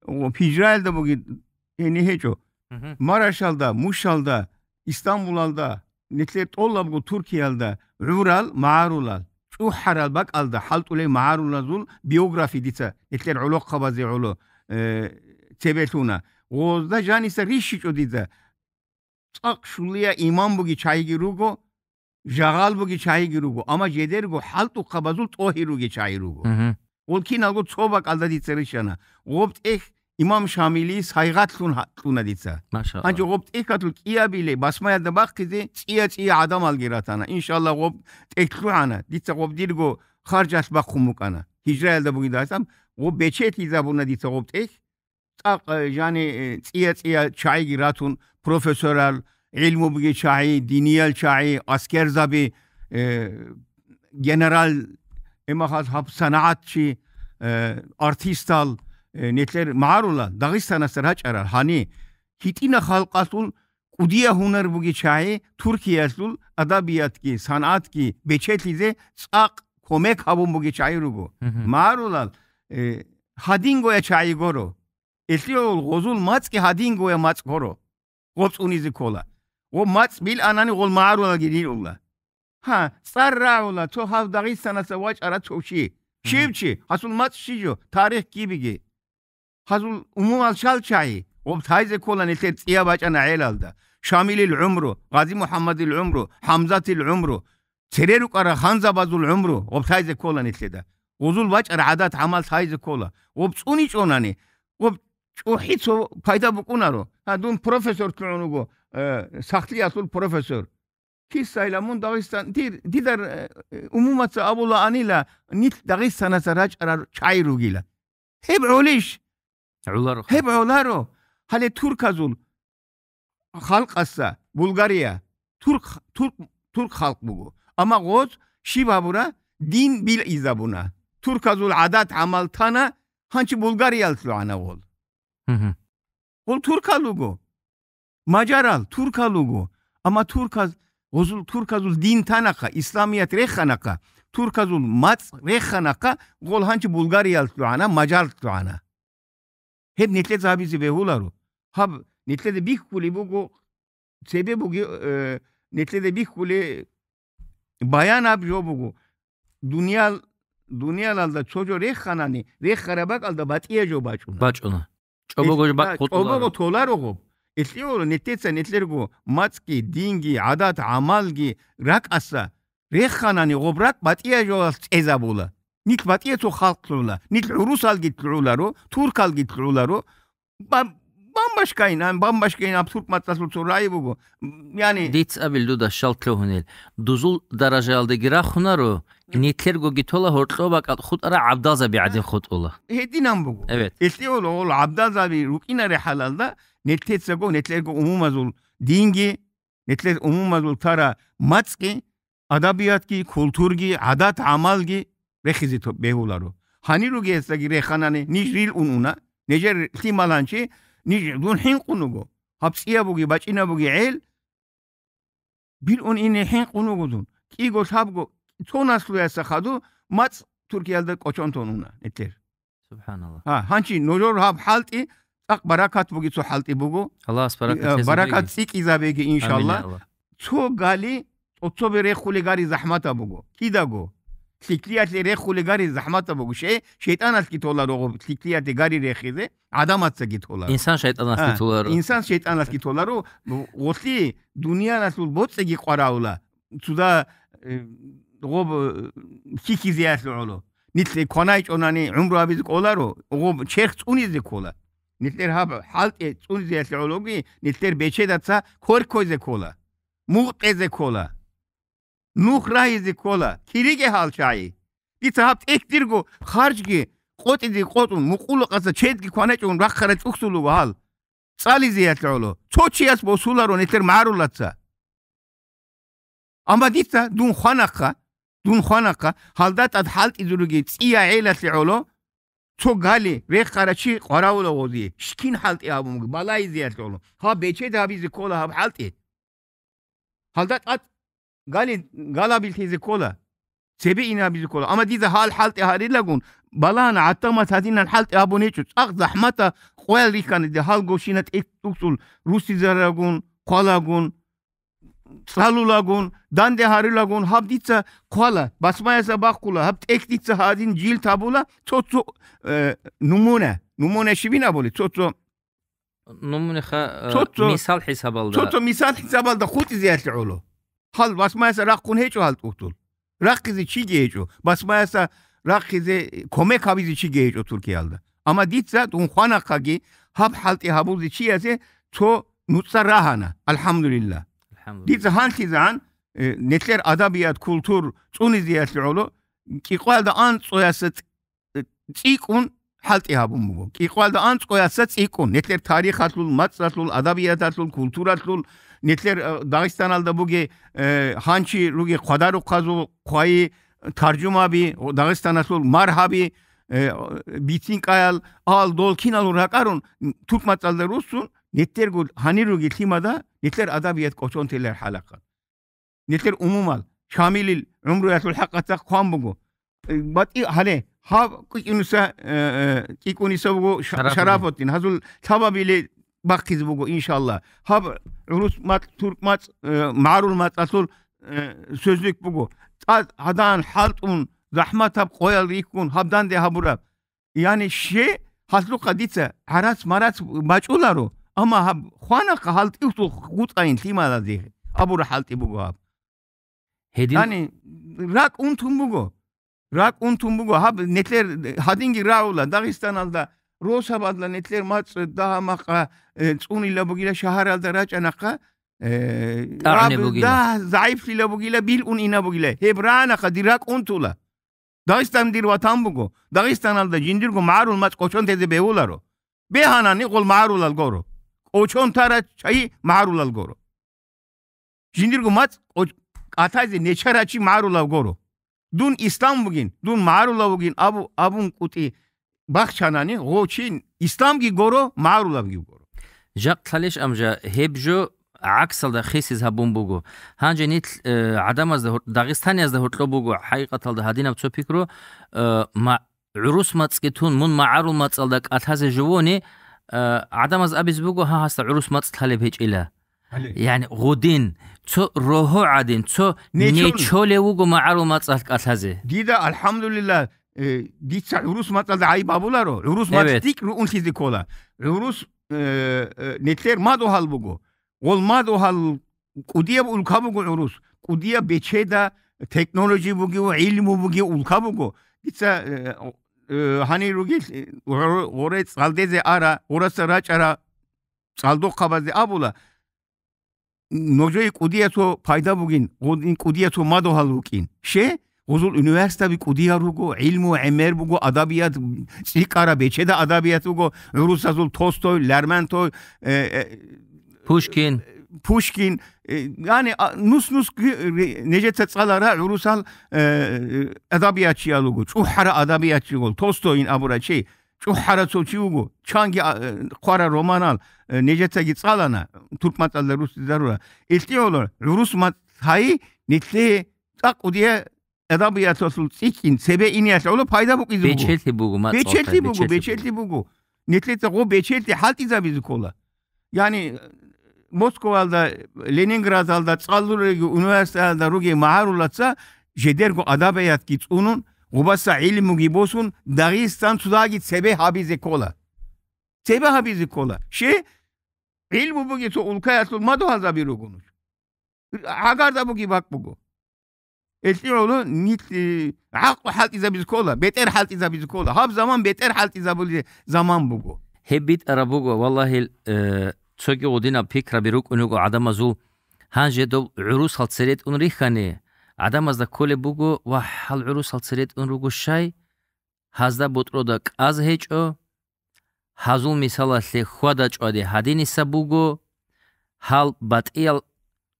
О, гьижраялда бугин гьениб гьечӀо. Мгм. Марашалда, Мушалда, Истамбулалда, нилъер тӀолабго Туркиялда гӀурал магӀарулал, чӀухӀарал бакӀалда хӀалтӀулей магӀарулазул биографи дица нилъер гӀолохъабазе гӀоло, э, цебелъуна. Гъозда жаниса рищичӀо дида. ЦӀакъ щулия иман буги чагӀиги руго, жагъал буги чагӀиги руго, амма жедерго хӀалтӀухъабазул тӀогьи руги чагӀи руго. Мгм. Гъол киналго цо бакӀалда дица рищана. Гъоб тӀехь имам Шамили сайгъатлъун гьа-, кьуна дица. Машалла. Гьанже гъоб тӀехьалъул кӀиабиле басмаялда бахъизе цӀия-цӀия гӀадамалги ратана. Иншалла, гъоб тӀехь лъугӀана. Дица гъоб дирго харжалъ бахъун букӀана. Гьижраялда бугидасам гъоб бечелъизабуна дица гъоб тӀехь. ЦӀакъ, э, жани, э, цӀия-цӀия чагӀиги ратун, профессорал, гӀилмубги чагӀи, диниял чагӀи, аскерзаби, э, генерал, эмахал гьаб санагӀатчи, э, артистал, э, нилъер магӀарулал, Дагъистанасда рачӀарал, гьани, гьитӀина халкъалъул кӀудия гьунар буги чагӀи, Туркиялъул адабиятги, санагӀатги бечелъизе цӀакъ кумек гьабун буги чагӀи руго. Мгм. МагӀарулал, э, гьадингоя чагӀи горо. Элъигъул гъозул мацӀги гьадингоя мацӀ горо. Гъоб цӀунизе ккола. Гъоб мацӀ биланани гъол магӀарулалги рилула. Гьа, цӀар рагӀула, цо гьав Дагъистанаса вачӀара цо чи. Мгм. Щив чи? Гьасул мацӀ щижо, тарих кибиги. Гьазул умумал шал чагӀи, гъоб тайзе ккола нилъер цӀия бачӀана гӀелалда. Шамилил гӀумру, Гъази МухӀаммадил гӀумру, ХӀамзатил гӀумру, цере рукӀарал ханзабазул гӀумру гъоб лъайзе ккола нилъеда. Гъозул бачӀарал гӀадат-гӀамал лъайзе ккола. Гъоб цӀуничӀонани, гъоб чӀухӀи цо пайда букӀунаро. Гьа, дун профессор лъугӀун вуго, э, сахлъиялъул профессор. Кисайла мун Дагъистан, дир, дидар, э, умумаца абулаанила, нилъ Дагъистанаса рачӀарал чагӀи ругила. Гьеб гӀолищ? ГӀоларо. Гьеб гӀоларо. Гьале турказул халкъаса Булгария, турк, турк, турк халкъ буго. Амма гъоз щиб гьабура, дин билгӀизабуна. Турказул гӀадат-гӀамал тана, гьанчи Булгариялъ лъугӀана гъол. Мгм. Гъол туркал руго. Мажарал туркал руго. Амма турказ, гъозул турказул дин танахъа, исламият реханахъа, турказул мацӀ реханахъа, гъол гьанчи Булгариялъ лъугӀана, мажарлъ лъугӀана. Гьеб нилъеца гьабизе бегьуларо. Гьаб нилъеда бихьулеб буго, цебе буги, э, нилъеда бихьулеб баянаб жо буго. Дуниял-, дуниялалда цо жо реханани, рехараб бакӀалда батӀияб жо бачӀуна. БачӀуна. ЧӀобого Ил-, бакӀ а, хутӀуларо. ЧӀобого толаро гъоб. Илъиялъ нилъеца нилъерго мацӀги, динги, гӀадат-гӀамалги ракӀаса реханани, гъоб ракӀ батӀияб жоялъ цӀезабула. Нилъ батӀияцул халкълъула, нилъ гӀурусалги лъугӀуларо, туркалги лъугӀуларо. Ба-, бамбашкайин, ан, бамбашкайин аб турк мацӀалъул цо рагӀи буго. М, яни Диц абил дуда щал лъугьунел. Дузул даражаялдаги рахунаро, нилъергоги тола гьоркьоб бакӀалъ хутӀарал гӀабдалзаби гӀадин хутӀула. Гьединан буго. Эбет. Илъиялъ гъол гӀабдалзаби рукӀинаре хӀалалда, нилъецаго, нилъерго умумазул динги, нилъер умумазул тара мацӀги, адабиятги, культурги, гӀадат-гӀамалги рехизе то-, бегьуларо. Гьанир ругесдаги реханани, ниж рил ун уна, нижер лъималанчи, ниж дун хӀинкъун вуго. Гьаб цӀияб буги, бачӀинаб буги гӀел, бил ун ине хӀинкъун вуго дун. КӀиго лъабго, цо наслуяса хаду, мацӀ Туркиялда кӀочон тон уна, нилъер. Субханалла. Гьа, гьанчи нужер гьаб хӀалтӀи, цӀакъ баракат буги цо хӀалтӀи буго. Аллагьас баракат Э, гьезабеги. Баракат цӀикӀкӀизабеги, иншалла. Амин, я Аллагь. Цо гали, цо-цо берехуле гари захӀматаб буго. Кидаго. ЛъикӀлъиялъе рехуле гари захӀматаб буго. Ше-, шайтӀаналъги толаро гъоб лъикӀлъиялъе гари рехизе, гӀадамацаги толаро. Инсан шайтӀаналъги А, толаро. Инсан шайтӀаналъги толаро. Гъолъи дуниялалъул боцӀиги къвараула. Цуда, э, гъоб, э, хьихьизеялъе гӀоло. Нилъ кванайчӀонани гӀумру абизе кӀоларо, гъоб черх цӀунизе ккола. Нилъер гьаб хӀалтӀи цӀунизеялъе гӀологи, нилъер бечедаца квер кквезе ккола, мугъ кьезе ккола, нух рагьизе ккола, кириге гьал чагӀи. Дица гьаб тӀехь дирго харжги къотӀизе къотӀун, мукъулахъаса чедги кванечӀун рахъарай чӀухьдул руго гьал. ЦӀализеялъе гӀоло. Цо чияс босуларо нилъер магӀарулаца. Амма дица дун хванахъа, дун хванахъа, гьалда тӀад хӀалтӀизаруги цӀия гӀелалъе гӀоло, цо гали рехарав чи къвараула гъози, щкин хӀалтӀи гьабун буго, балайзеялъе гӀоло. Гьаб бечед гьабизе ккола гьаб хӀалтӀи. Гьалда тӀад гали галабилъизе ккола, цебе ин гьабизе ккола. Амма дида гьал хӀалтӀи гьарилагун, балагьана гӀаттамат гьадинан хӀалтӀи гьабун гьечӀо, цӀакъ захӀмата къоял рихьана дида гьал гощина тӀехь тӀухьдул русизарагун, хъвалагун, цӀалулагун, данде гьарулагун, гьаб дица хъвала, басмаяса бахъула, гьаб тӀехь дица гьадин жил табула, цо-цо, э, нумуна, нумуна щибин абули, цо-цо Нумунеха, э, Цо-цо, мисал хӀисабалда. Цо-цо мисал хӀисабалда хутӀизеялъе гӀоло. Гьал басмаяса рахъун гьечӀо гьал тӀухьдул. Рахъизе чиги гьечӀо. Басмаяса рахъизе кумек гьабизе чиги гьечӀо Туркиялда. Амма дица дун хванахъаги гьаб хӀалтӀи гьабулзе чиясе цо нуцӀа рагьана. АлхӀамдулилла. АлхӀамдулилла. Дица гьанлъизегӀан, э, нилъер адабият, культур цӀунизеялъе гӀоло, кӀикъоялда анцӀояса цӀ-, цӀикӀкӀун хӀалтӀи гьабун буго. КӀикъоялда анцӀояса цӀикӀкӀун, нилъер тарихалъул, мацӀалъул, адабияталъул, культуралъул, нилъер, э, Дагъистаналда бугей, э, гьанчи ругей хъвадарухъазул хъвайи, таржумаби, Дагъистаналъул маргьаби, э, бицинкӀаял, ал, дол киналго ракӀарун, туркмацӀалда руссун, нилъерго гьанир ругей лъимада, нилъер адабият кӀочон телер хӀалахъа. Нилъер умумал, Шамилил гӀумруялъул хӀакъатахъ хъван буго. Э, батӀи гьале, гьав кӀикӀуниса, э, э, кӀикӀуниса буго Ша-, Шарафуддин. Шарафуддин. Гьазул лъабабиле бахъизе буго, иншалла. Гьаб гӀурус мацӀ, турк мацӀ, э, магӀарул мацӀалъул, э, свердловик буго. ТӀад гьадан хӀалтӀун, захӀматаб къоял рихьун, гьаб данде гьабураб. Яни ще, гьалъухъа дица гӀарац-марац бачӀуларо, Амма гьаб хванахъа гьалтӀилъул гъутӀайин лъималазе абура хӀалтӀи буго гьаб. Гьедин Яни, ракӀ унтун буго. РакӀ унтун буго. Гьаб нетлъер гьадинги рагӀула, Дагъистаналда росабазла нетлъер мацӀ дагьа-махъа, э, цӀунила бугила шагьаралда рачӀанахъа, э, ТӀагӀни гьаб бугила. Дагь загӀиплъила бугила, билъун ина бугила. Гьеб рагӀанахъа дир ракӀ унтула. Дагъистан дир ватан буго. Дагъистаналда жиндирго магӀарул мацӀ кӀочон тезе бегьуларо. Бегьанани гъол магӀарулал горо. КӀочон тара чай магӀарулал горо. Жиндирго мацӀ кӀо-, кӀатазе нечарачи магӀарулав горо. Дун ислам вугин, дун магӀарулав вугин абу-, абун кӀутӀи бахчанани, гъо чи исламги горо, магӀарулавги горо. Жакъ лъалищ амжа, гьеб жо гӀаксалда хисиз гьабун буго. Гьанже нилъ, э, гӀадамазда гьор-, дагъистаниязда гьоркьоб буго хӀакъикъаталда гьадинаб цо пикру, э, ма-, гӀурус мацӀги тун, мун магӀарул мацӀалда кӀалъазе живони, э, гӀадамаз абиз буго, гьа, гьасда гӀурус мацӀ лъалеб гьечӀила. Гьале. Яни гъудин, цо рогьо гӀадин, цо Нечолев. нечолев вуго магӀарул мацӀалъ кӀалъазе. Дида, алхӀамдулиллагь, э, дица гӀурус мацӀалда гӀайиб абуларо, гӀурус мацӀ Эвет. тӀикӀ руунлъизе ккола. ГӀурус, э, э, нетлъер мадугьал буго. Гъол мадугьал кӀудияб улка буго гӀурус. КӀудияб бечеда, технологи бугев, гӀилму бугев улка буго. Дица, э, э, гьанир ругел, э, гъоре-, гъоре цӀалдезе ара, гъораса рачӀара, цӀалдохъабазде абула, нужее кӀудиясул пайда бугин, гъудин кӀудиясул мадугьал рукӀин. Ще, гъузул университетаби кӀудиял руго, гӀилму гӀемер буго, адабият, цӀикӀкӀараб бечеда адабият буго, гӀурусазул Толстой, Лермонтов, э, э, Пушкин. Пушкин, э, яни, а, нус-нус ги-, ри-, нижеца цӀалара гӀурусал, э, адабиятчиял руго, чӀухӀара адабиятчи гъол, Толстойин абура чи. ЧӀухӀара цо чи вуго, чанги, а, э, хъвара романал, э, нижецаги цӀалана, туркматӀалда русизарура. Илъи гӀоло, гӀурус мацӀ гьайи, нилъее цӀакъ кӀудия адабияталъул цӀикӀкӀин цебе иниялъ гӀоло пайда букӀизе буго. Бечелъи буго, мацӀалъ Бечелъи буго, бечелъи бечелъи буго. Нилъеца гъо бечелъи хӀалтӀизабизе ккола. Яни, Москваялда, Ленинградалда, цӀалулеги университеталда ругей магӀарулаца жедерго адабиятги цӀунун, гъубаса гӀилмуги босун, Дагъистан цодаги цебе гьабизе ккола. Цебе гьабизе ккола. Ще гӀилму буги цо улкаялъул мадугьалзаби руго нуж. ГӀагарда буги бакӀ буго. Элъи гӀоло нилъ, э, гӀакълу хӀалтӀизабизе ккола, бетӀер хӀалтӀизабизе ккола. Гьаб заман бетӀер хӀалтӀизабулеб заман буго. Гьеб битӀараб буго, валлагьил, э, цоги гъудинаб пикраби рукӀун руго гӀадамазул. Гьанже доб гӀурусал цере тӀун рихьани, гӀадамазда кколеб буго, вагь, гьал гӀурусал цере тӀун руго щай? Гьазда бутӀрода кӀаз гьечӀо, гьазул мисалалъе хьвада чӀвади гьадиниса буго, гьал батӀиял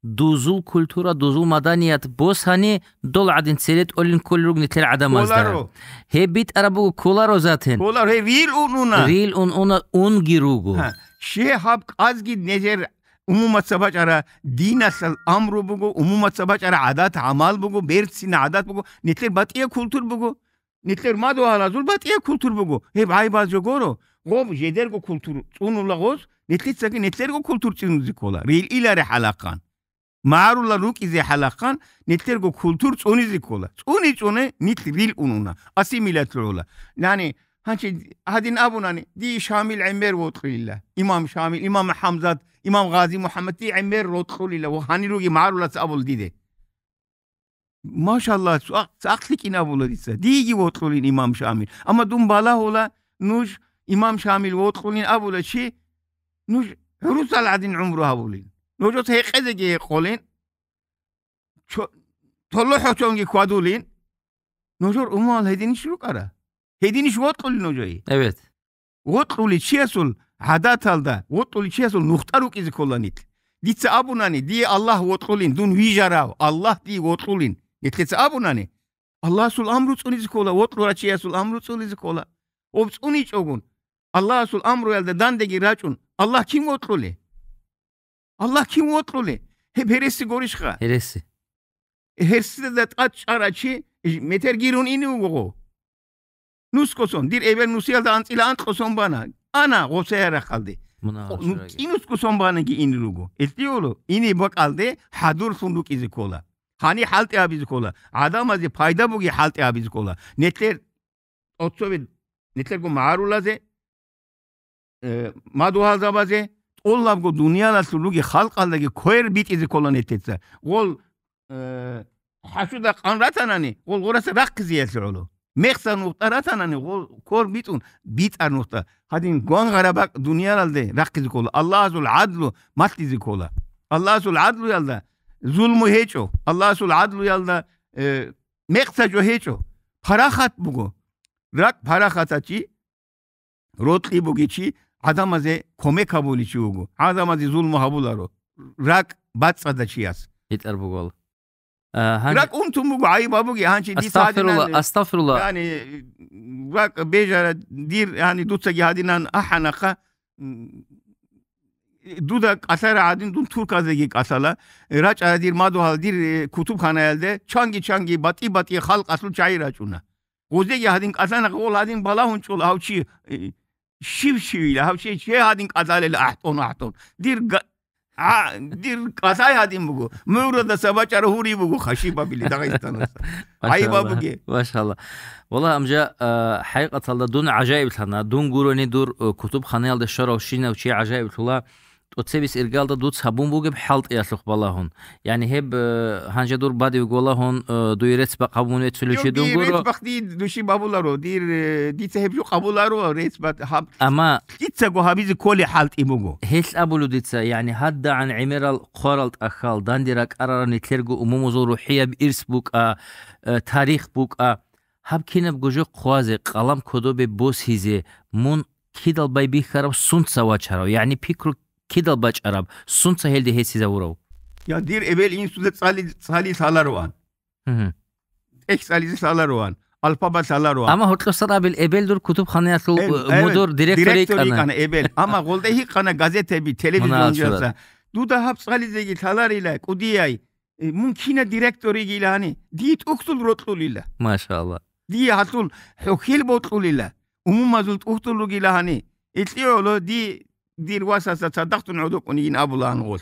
дузул культура, дузул маданият босани, дол гӀадин цере тӀолин кколел руг нилъер гӀадамазда. Кколаро. Гьеб битӀараб буго кколаро затен. Кколаро, гьеб рил ун уна. Рил ун уна, унги руго. Гьа, ще гьаб кӀазги незер умумаца бачӀара диналъул амру буго, умумаца бачӀара гӀадат-гӀамал буго, берцина гӀадат буго, нилъер батӀияб культур буго. Нилъер мадугьалазул батӀияб культур буго. Гьеб гӀайбаз жо горо. Гъоб жедерго культур цӀунула гъоз, нилъицаги нилъерго культур цӀунизе ккола. Рил иларе хӀалахъан. МагӀарулал рукӀизе хӀалахъан, нилъерго культур цӀунизе ккола. ЦӀуни-цӀуни нилъ рил унуна. Ассимиляция гьула. Яни, гьанчи гьадин абунани, дие Шамил гӀемер вокьулила. Имам Шамил, имам ХӀамзат, имам Гъази МухӀаммад, дие гӀемер рокьулила. Ва гьанир руги магӀарулаца абул диде. Машалла, цӀакъ-, цӀакълъи кӀин абула дица. Диеги вокьулин имам Шамил. Амма дун балагьула, нуж имам Шамил вокьулин абула чи, нуж гӀурусал гӀадин гӀумру гьабулин. Нужеца гьекъезеги гьекъолин, чо-, толохӀочонги хьвадулин. Нужер умумал гьединищ рукӀара? Гьединищ вокьулин нужее? Эбет. Вокьулев чиясул гӀадаталда, вокьулев чиясул нухда рукӀизе ккола нилъ. Дица абунани, дие Аллагь вокьулин, дун вижарав, Аллагь дие вокьулин. Нилъеца абунани, Аллагьасул амру цӀунизе ккола, вокьулев чиясул амру цӀунизе ккола. Об цӀуничӀогун, Аллагьасул амруялда дандеги рачӀун, Аллагь кин вокьулев? Аллагь кин вокьулев? Гьеб гьереси горищха? Гьереси. Гьерсида тӀад чӀарав чи метер гирун ине вуго гъо. Нусго сон, дир эбел нусиялда анцӀила анкьго сон бана. Ана гъосая рахъалде. Муна О, ну, чураги. КӀинусго сон банаги ине руго. Элъиоло, ине бакӀалде хӀадурлъун рукӀизе ккола. Гьани хӀалтӀи абизе ккола. ГӀадамазе пайда буги хӀалтӀи абизе ккола. Нилъер тӀоцебе, нилъерго магӀарулазе, э, мадугьалзабазе, ТӀолабго дуниялалъул руги халкъалдаги квер битӀизе ккола нетеца. Гъол, э, хӀашуда къан ратанани, гъол гъораса рахъизеялъе гӀоло. Мехса нухтӀа ратанани, гъол квер битӀун, битӀар нухтӀа. Гьадин гвангъараб бакӀ дуниялалде рахъизе ккола. Аллагьасул гӀадлу малъизе ккола. Аллагьасул гӀадлуялда зулму гьечӀо. Аллагьасул гӀадлуялда, э, мехса жо гьечӀо. Парахат буго. РакӀ парахатав чи, рокьи бугев чи, гӀадамазе кумек гьабулев чи вуго. ГӀадамазе зулму гьабуларо. РакӀ бацӀцӀадав чияс. ГьитӀар бугел. А, гьанже РакӀ унтун буго, гӀайиб абуге, гьанчи дица Астагъфирулла, гьадинан, астагъфирулла. Яни, ракӀ бежара дир, яни, дуцаги гьадинан ахӀанахъа, м, дуда кӀалъара гьадин, дун турказеги кӀалъала, рачӀара дир мадугьал, дир, э, кутубханаялде, чанги-чанги, батӀи-батӀи халкъалъул чагӀи рачӀуна. Гъозеги гьадин кӀалъана, гъол гьадин балагьун чӀола гьав чи, э, щив-щивила, гьав чи, чи гьадин кӀалъалел ахӀтӀон-ахӀтӀон. Дир га-, а, дир кӀалъай гьадин буго. МугӀрадаса бачӀара гьури буго хашибабили Дагъистанаса. ГӀайиб Машалла, абуге. Машалла. Валлагь, амжа, а, хӀакъикъаталда дун гӀажаиблъана. Дун гурони дур, э, кутубханаялда щварав щинав чи гӀажаиблъула. ТӀоцебесеб иргалда дуц гьабун бугеб хӀалтӀиялъухъ балагьун. Яни гьеб, э, гьанже дур бадивго валагьун, э, дуе рецц бакъ гьабун веццулев чи дун гуро. Дир рецц бакъ ди-, души бабуларо, дир, э, дица гьеб жо къабуларо, рецц бакъ гьаб-, Амма лъицаго гьабизе кколей хӀалтӀи буго. Гьелъ абулев дица, яни гьадагӀан гӀемерал хъварал тӀахьал, данде ракӀарарал нилъерго умумузул рухӀияб ирс букӀа, э, тарих букӀа. Гьаб кинабго жо хъвазе, къалам кодобе босизе, мун кидал байбихьарав, сунца вачарав, яни пикру кидал бачӀараб, сунца гьелде гьесизавурав? Я дир эбел-инсуда цӀали-, цӀали лъалароан. Мгм. ТӀехь цӀализе лъалароан, алфавит лъалароан. Амма гьоркьосан абил эбел дур кутубханаялъул, Эм, э, эбел, мудур, директор директор йикӀана. йикӀана эбел. Амма гъолда гьикъана газетаби, телевизионалъ. Мунагьал сурат. Дуда гьаб цӀализеги лъаларила, кӀудияй. Э, мун кина директор йигила гьани? Дие тӀухьдул рокьулила. Машалла. Дие гьалъул хӀухьел бокьулила. Умумазул тӀухьдул ругила гьани. Илъи гӀоло ди-, дир васаса цадахъ дун гӀодокӀун йигин абула гьанголъ.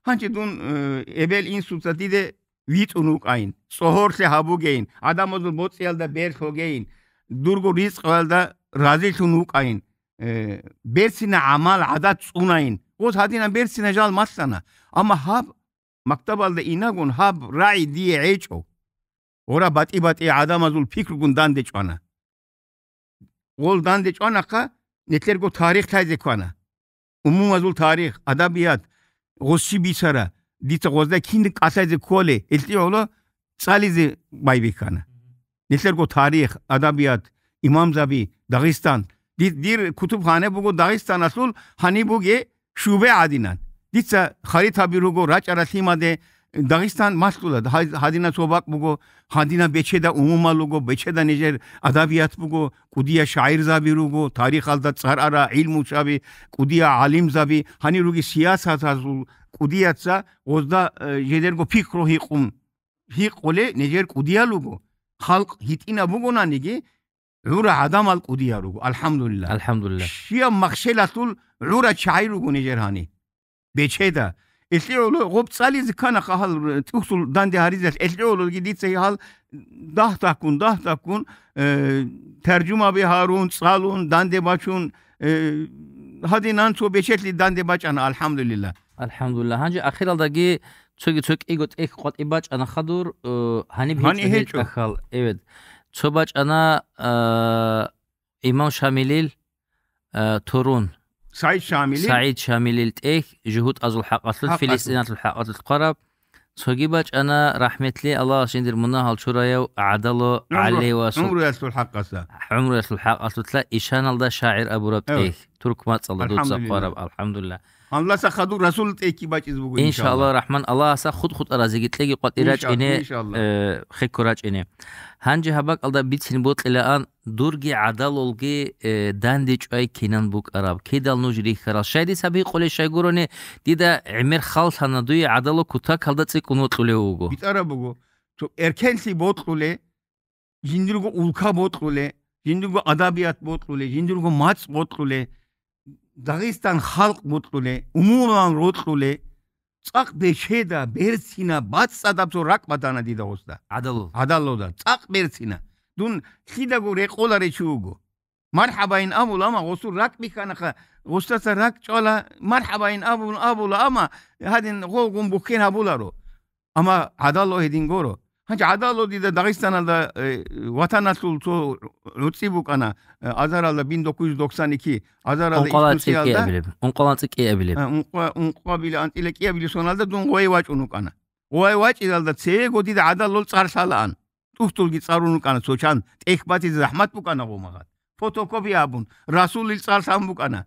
Гьанчи дун, э, эбел-инсуца диде витӀун вукӀайин, цӀогьорлъи гьабугейин, гӀадамазул боцӀиялда бер лъогейин, дурго ризкъалда разилъун вукӀайин, э, берцина гӀамал гӀадат цӀунайин. Гъоз гьадинаб берцина жал малъана. Амма гьаб мактабалда инагун гьаб рагӀи дие гьечӀо. Гъора батӀи-батӀи гӀадамазул пикругун данде чӀвана. Гъол данде чӀванахъа, нилъерго тарих лъайзе ккана. Умумазул тарих, адабият, гъосси бицара, дица гъозда кин кӀалъайзе кколей, гьелъие гӀоло цӀализе байбихьана. Нилъерго тарих, адабият, имамзаби, Дагъистан. Ди-, дир кутубхана буго Дагъистаналъул, гьаниб буге Шубе гӀадинан. Дица харитаби руго рачӀарал лъимаде, Дагъистан малъула, гьай-, гьадинаб цо бакӀ буго, гьадинаб бечеда умумал руго, бечеда нижер адабият буго, кӀудия шагӀирзаби руго, тарихалда цӀар ара гӀилмучаби, кӀудия гӀалимзаби, гьанир руги сиясатазул кӀудияца гъозда, э, жидерго пикру гьикъун, гьикъуле нижер кӀудиял руго. Халкъ гьитӀинаб бугонаниги, гӀура гӀадамал кӀудиял руго, алхӀамдулиллагь. АлхӀамдулиллагь. Щияб махщелалъул гӀура чагӀи руго нижер гьани. Бечеда. Элъигьула гъоб цӀализе ккана хъахӀал тӀухьдул данде гьаризелъ, элъигьулаги дица гьал дагь-дагьккун, дагь-дагьккун, э, таржумаби гьарун, цӀалун, данде бачун, э, гьадинан цо бечелъи данде бачӀана, алхӀамдулиллагь. АлхӀамдулиллагь. Гьанже ахиралдаги цоги цо кӀиго тӀехь къватӀи бачӀана хадур, э, гьаниб Гьаниб гьечӀо гьечӀо. тӀахьал. Эвет. Цо бачӀана, э, Имам Шамилил, э, турун. СагӀид Шамилил? СагӀид Шамилил тӀехь, жугьутӀазул хӀакъалъулъ, ХӀакъалъулъ. Филистиналъул хӀакъалъулъ хъвараб. Цоги бачӀана рахӀметли Аллагьас жиндир мунагьал чураяв ГӀадало ГӀумру-, ГӀали ва асул. ГӀумруялъул хӀакъаса. ГӀумруялъул хӀакъалъулъа ишаналда шагӀир абураб Эве. тӀехь. Турк мацӀалда дуца АлхӀамдулиллагь. хъвараб, алхӀамдулиллагь. Гьанласа хадур Расул тӀехьги бачӀизе буго, Иншаллагь иншаллагь. рахман, Аллагьаса худ-хутӀаразеги кьеги къватӀи Иншаллагь, рачӀине, иншаллагь. э, хекко рачӀине. Гьанже гьаб бакӀалда бицин бокьилаан, дурги гӀадалулги, э, данде чӀвай кинан букӀараб, кидал нуж рихьарал. Щай дица бикъулей щайгурони, дида гӀемер халлъана дуе гӀадалу кутакалда цӀикӀкӀун вокьулев вуго. БитӀараб буго, цо эркенлъи бокьуле, жиндирго улка бокьуле, жиндирго адабият бокьуле, жиндирго мацӀ бокьуле, Дагъистан халкъ бокьуле, умумулан рокьуле, цӀакъ бечеда, берцина, бацӀцӀадаб цо ракӀ батана дида гъосда. ГӀадалу. ГӀадалуда, цӀакъ берцина. Дун лъидаго рекъоларев чи вуго. МархӀабайин абула, амма гъосул ракӀ бихьанаха, гъосдаса ракӀ чӀвала, мархӀабайин абун абула, амма гьадин гъолгун бухьен гьабуларо. Амма гӀадалло гьедин горо. Гьанчи гӀадалло дида Дагъистаналда, э, ватаналъул цо гӀуцӀи букӀана, э, азаралда бин докуюз доксани ки, азаралда Ункъала цӀикӀкӀи икӀусиялда. Абилеб. Ункъала цӀикӀкӀи абилеб. Э, ункъа-, ункъабиле анцӀила кӀиабиле соналда дун гъое вачӀун вукӀана. Гъое вачӀидалда цего дида гӀадаллол цӀар лъалаан. ТӀухьдулги цӀарун рукӀана, цо чан тӀехь батизе захӀмат букӀана гъомагъад. Фотокопия гьабун, Расулил цӀар лъан букӀана.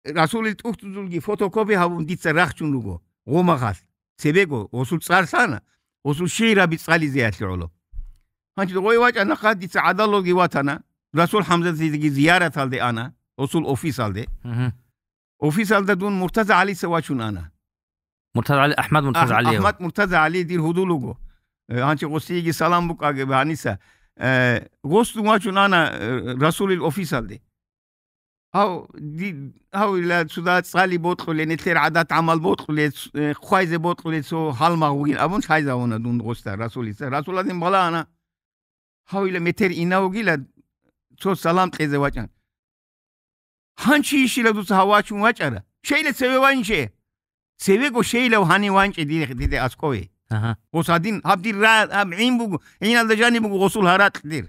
Расулил тӀухьдузулги фотокопия гьабун дица рахчун руго гъомагъад. Цебего, гъосул цӀар лъана, гъосул шигӀраби цӀализе ялъугӀуло. Гьанчи гъой вачӀана хъа дица гӀадаллоги ватана, Расул ХӀамзатидаги зияраталде ана, гъосул офисалде. Мгм. Офисалда дун Муртаза ГӀалица вачун ана. Муртаза ГӀали, Ахмад Муртаза ГӀалиев. Ахмад Муртаза ГӀали дир гьудул вуго. Э, гьанчи гъосиеги салам букӀаги гьаниса. Э, гъос дун вачун ана, э, Расулил офисалде. Гьав, ди-, гьав ила цуда цӀали бокьуле, нилъер гӀадат-гӀамал бокьуле, ц-, э, хъвайзе бокьуле цо гьалмагъ вугин абун лъайзавуна дун гъосда Расулица. Расул гьадин балагьана. Гьав ила метер ина вугила, цо салам кьезе вачӀан. Гьанчи ишила дуца гьав вачун вачӀара? Шейла цеве ванче. Цевего шейла гьани ванче диде, диде аскӀове. Ага. Гъос гьадин, гьаб дир ра-, гьаб гӀин буго, гӀиналда жаниб буго гъосул гьаракь дир.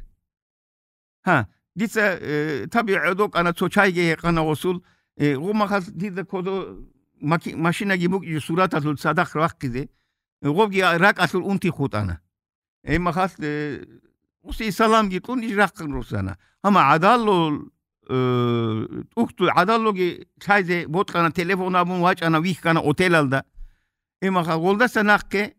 Гьа, дица, э, таби гӀодокӀана цо чайги гьекъана гъосул, э, гъумахалъ дида кодо маки-, машинаги букӀизе сураталъул цадахъ рахъизе, э, гъобги ракӀалъул унти хутӀана. Гьебмахалъ, э, гъуси саламги кьун иш рахъун русана. Амма гӀадалло, э, тӀухьдул гӀадаллоги лъайзе бокьана, телефон абун вачӀана, вихьана отелалда. Гьебмахалъ гъолдаса нахъе,